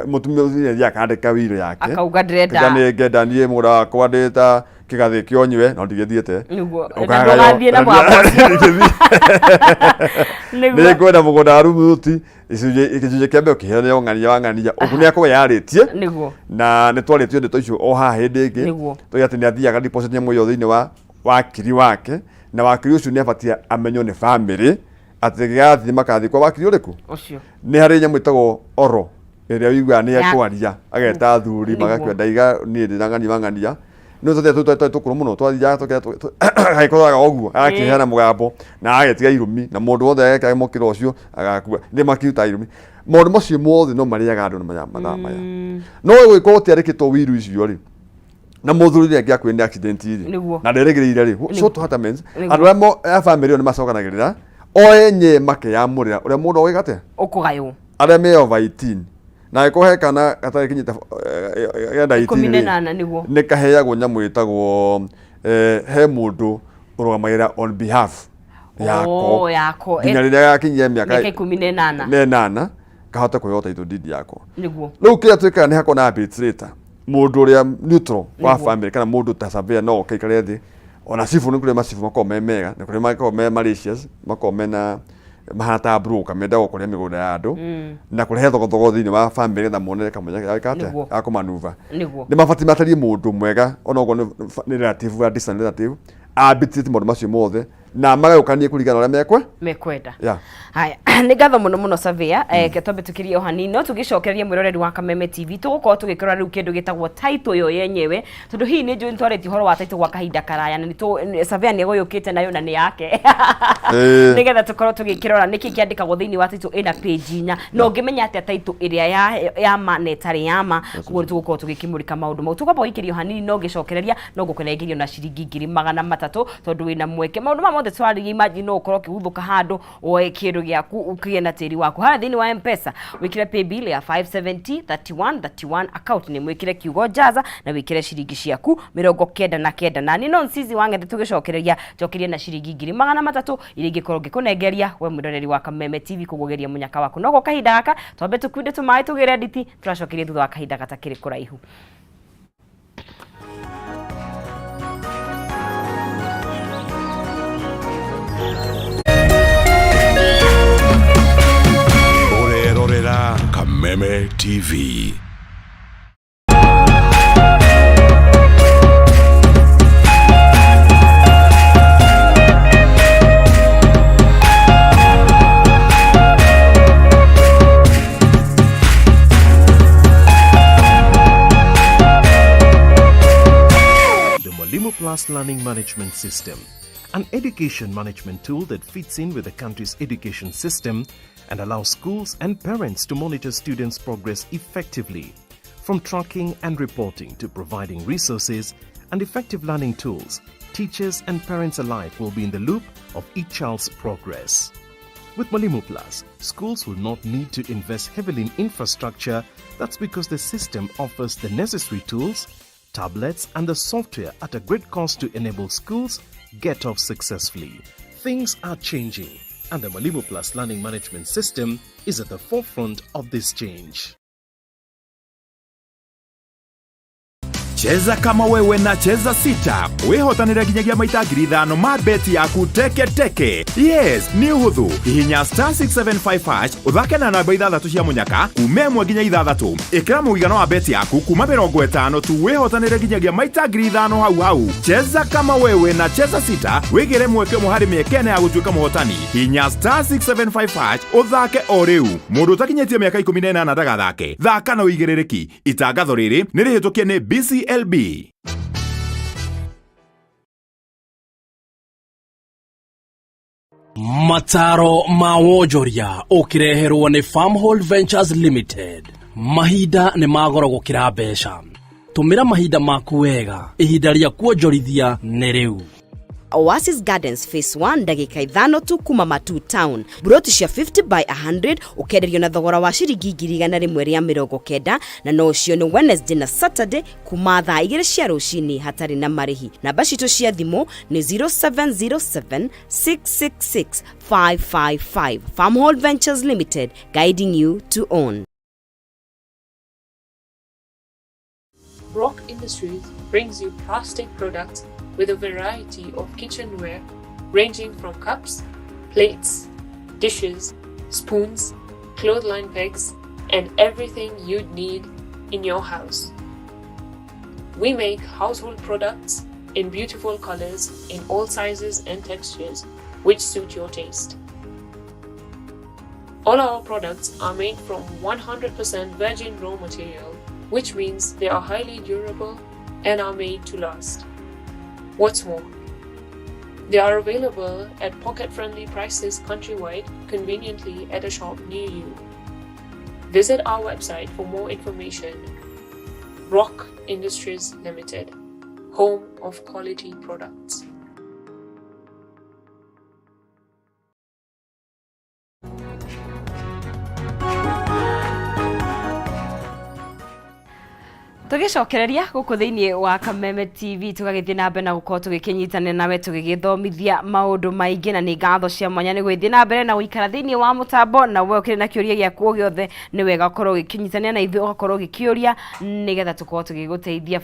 mũtumia ũcio nĩ akandĩka wĩirũ yake. Akauga ndĩrenda. Kĩga nĩ ngenda niĩ mũgũnda wakwa ndĩ ta kĩgathĩ kĩa ũnyue no ndigĩthiĩte. Na ndũgathiĩ na mwako ũcio. Nĩ ngwenda mũgũnda wa rumuti gĩcunjĩ kĩa mbere ũkĩheanĩra ng'ania wa ng'ania ũguo nĩ akorwo yarĩtie. Na nĩ twarĩtio ndeto icio o haha hĩndĩ ĩngĩ. Tuge atĩ nĩ athiaga deposit nyamũ ĩyo thĩinĩ wa wakiri wake, na wakiri ũcio nĩ abatie amenywo nĩ family atĩ gĩgathiĩ makathiĩ kwa wakiri ũrĩkũ. Ũcio. Nĩ harĩ nyamũ ĩtagwo oro ĩrĩa ũiguaga nĩ ekwaria ageta athuri magakua ndaiga niĩ ndĩ na ng'ania wa ng'ania nĩ tũthiaga tũtarĩ tũkũrũ mũno, twathiaga agĩkoraga ũguo agakĩheana mũgambo na agetiga irumi, na mũndũ wothe ageka mũkĩra ũcio agakua, nĩ makiruta irumi. Maũndũ macio mothe no marĩaga andũ na mathaa maya, no gũgĩkorwo ũtiarĩkĩtwo wiru icio rĩ, na mũthuri rĩ angĩakuire nĩ accident rĩ, na nderĩgĩrĩire rĩ, so what happens, andũ arĩa a family ĩyo nĩ macokanagĩrĩra o enye makeyamũrĩra ũrĩa mũndũ ogĩka atĩa. Ũkũgaywo. Arĩa me over 18, na angĩkorwo he kana gatarĩ kinyĩte genda 18 Ikũmi na rĩ, ĩnana, nĩguo. Nĩ kaheagwo nyamũ ĩtagwo he mũndũ ũrũgamagĩrĩra on behalf yako. Oh, yako. Nginya rĩrĩa gakinyia mĩaka Mĩaka 18. Na ĩnana, kahote kũheo title deed yako. Rĩu kĩrĩa twĩkaga nĩ hakorwo na arbitrator, mũndũ ũrĩa neutral wa family, kana mũndũ ta surveyor no oke aikare thĩ, ona cibũ. Nĩ kũrĩ macibũ makoragwo me mega, nĩ kũrĩ makoragwo me malicious, makoragwo mena mahana ta broker, mendaga kũrĩa mĩgũnda ya andũ na kũrehe thogothogo thĩinĩ wa family nĩgetha mone kamweke ga atĩa ga kũmanuva. Nĩ mabatiĩ matarie mũndũ mwega, onokorwo nĩ relative wa distant relative, arbitrate maũndũ macio mothe. Na magayũkanie kũringana na ũrĩa mekwe Mekwenda. Yeah. Haya, nĩ ngatho mũno mũno Surveyor. Ke twambe tũkĩrie o hanini, no tũgĩcokererie mwĩroreri wa Kameme TV, tũgũkorwo tũgĩkĩrora rĩu kĩndũ gĩtagwo title yo yenyewe, tondũ hihi nĩ njũĩ nĩtwarĩtie ũhoro wa title gwa kahinda karaya, na Surveyor nĩ egũgĩũkĩte nayo na nĩ yake, nĩgetha tũkorwo tũgĩkĩrora nĩkĩ kĩandĩkagwo thĩinĩ wa title ĩna page inya, na ũngĩmenya atĩa title ĩrĩa ya ma na ĩtarĩ ya ma. Koguo nĩ tũgũkorwo tũgĩkĩmũrĩka maũndũ mau. Tũkwamba gũikĩrio hanini, no ngĩcokereria no ngũkũnengerio na ciringi 300,000, tondũ wĩna mweke. Maũndũ maya mothe tũrarĩria, imagine no ũkorwo ũkĩguthũka handũ woe kĩndũ gĩaku, ũkĩgĩe na tĩri waku harĩa thĩinĩ wa M-Pesa, wĩkĩre paybill ya 570 31 31, account nĩ mwĩkĩre kiugo jaza na wĩkĩre ciringi ciaku 99. Na niĩ no Nsizi wa Ng'ethe, tũgĩcokereria njokerie na ciringi 300,000 iria ingĩkorwo ngĩkũnengeria we mwĩroreri wa Kameme TV, kũgugeria mũnyaka waku. No gwa kahinda gaka twambe tũkunde tũmaĩ tũgĩre nditi, tũracokeria thutha wa kahinda gatakĩrĩ kũraihu. Ũrerorera Kameme TV. The Mwalimu Plus Learning Management System, an education management tool that fits in with the country's education system and allows schools and parents to monitor students' progress effectively. From tracking and reporting to providing resources and effective learning tools, teachers and parents alike will be in the loop of each child's progress. With Mwalimu Plus, schools will not need to invest heavily in infrastructure. That's because the system offers the necessary tools, tablets, and the software at a great cost to enable schools get off successfully. Things are changing, and the Mwalimu Plus Learning Management System is at the forefront of this change. Cheza kama wewe na Cheza Sita, wĩhotanĩre nginyagia maita 5,000 ma beti yaku teke teke. Yes, nĩ ũhũthũ. Hihinya star 675 hash, ũthake na namba ithathatũ cia mũnyaka kuma 1 nginya 6. Ĩkĩra mũigana wa beti yaku kuma 50 tu, wĩhotanĩre nginyagia maita 5,000 hau hau. Cheza kama wewe na Cheza Sita, wĩgĩre mweke ũmwe harĩ mĩeke ĩna ya gũtuĩka mũhotani. Hihinya star 675 hash ũthake o rĩu. Mũndũ ũtakinyĩtie mĩaka 18 ndagathake. Thaka na ũigĩrĩrĩki. Itangatho rĩrĩ nĩ rĩhĩtũkie nĩ BCLB. Mataro ma wonjoria ũkĩreherwo nĩ Farmhold Ventures Limited. Mahinda nĩ magoro gũkĩra mbeca. Tũmĩra mahinda maku wega, ihinda rĩa kuonjorithia nĩ rĩu. Oasis Gardens Phase 1, ndagĩka 5 tu kuma Matu Town. Buroti cia 50 by 100 ũkenderio na thogora wa ciringi 190,000, na no ũcio nĩ Wednesday na Saturday kuma thaa 2 cia rũcinĩ hatarĩ na marĩhi. Namba citũ cia thimũ nĩ 0707 666 555. Farmhold Ventures Limited, guiding you to own. Brock Industries brings you plastic products with a variety of kitchenware ranging from cups, plates, dishes, spoons, clothesline pegs, and everything you'd need in your house. We make household products in beautiful colors in all sizes and textures which suit your taste. All our products are made from 100% virgin raw material, which means they are highly durable and are made to last. What's more, they are available at pocket-friendly prices countrywide, conveniently at a shop near you. Visit our website for more information. Rock Industries Limited, home of quality products. Tũgĩcokereria gũkũ thĩinĩ wa Kameme TV, tũgagĩthiĩ na mbere na gũkorwo tũgĩkĩnyitanĩra nawe tũgĩgĩthomithia maũndũ maingĩ, na nĩ ngatho cia mwanya nĩ gwĩthiĩ na mbere na gũikara thĩinĩ wa mũtambo. Na we ũkĩrĩ na kĩũria gĩaku o gĩothe, nĩ wega ũkorwo ũgĩkĩnyitanĩra na ithuĩ, ũgakorwo ũgĩkĩũria nĩgetha tũkorwo tũgĩgũteithia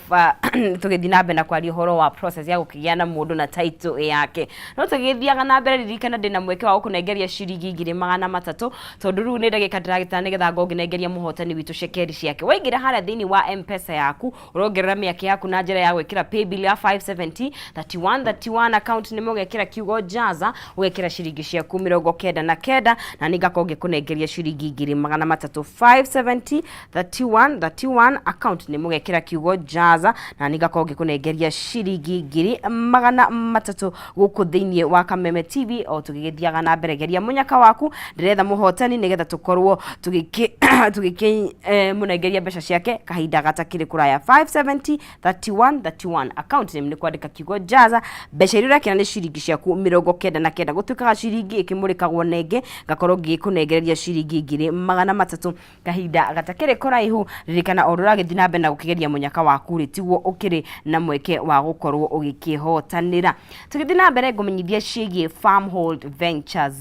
tũgĩthiĩ na mbere na kwaria ũhoro wa process ya gũkĩgĩa na mũndũ na title yake. No tũgĩthiaga na mbere, ririkana ndĩna mweke wa gũkũnengeria ciringi 300,000, tondũ rĩu nĩ ndagĩka ndĩragĩtara nĩgetha ngorwo ngĩnengeria mũhotani witũ cekeri ciake. Waingĩra harĩa thĩinĩ wa M-Pesa yaku. Yaku ũrongerera mĩaka yaku na njĩra ya gwĩkĩra paybill ya 570 31 31, account nĩ ũgekĩra kiugo jaza, ũgekĩra ciringi ciaku 99, na nĩ ngakorwo ngĩkũnengeria ciringi 300. 570 31 31, account nĩ mũgekĩra kiugo jaza, na nĩ ngakorwo ngĩkũnengeria ciringi 300 gũkũ thĩinĩ wa Kameme TV. O tũgĩgĩthiaga na mbere, geria mũnyaka waku, ndĩretha mũhotani nĩgetha tũkorwo tũgĩkĩ mũnengeria mbeca ciake kahinda gatakĩrĩ kũraya. 570 31 31, account name nĩ kwandĩka kiugo jaza, mbeca iria ũrekĩra nĩ ciringi ciaku 99. Gũtuĩkaga ciringi ĩkĩmũrĩkagwo nenge, ngakorwo ngĩkũnengereria ciringi 300 kahinda gatakĩrĩ kũraihu. Ririkana, o ũragĩthiĩ na mbere na gũkĩgeria mũnyaka waku rĩ, tiguo ũkĩrĩ na mweke wa gũkorwo ũgĩkĩhotanĩra. Tũgĩthiĩ na mbere, ngũmenyithia ciĩgiĩ Farmhold Ventures.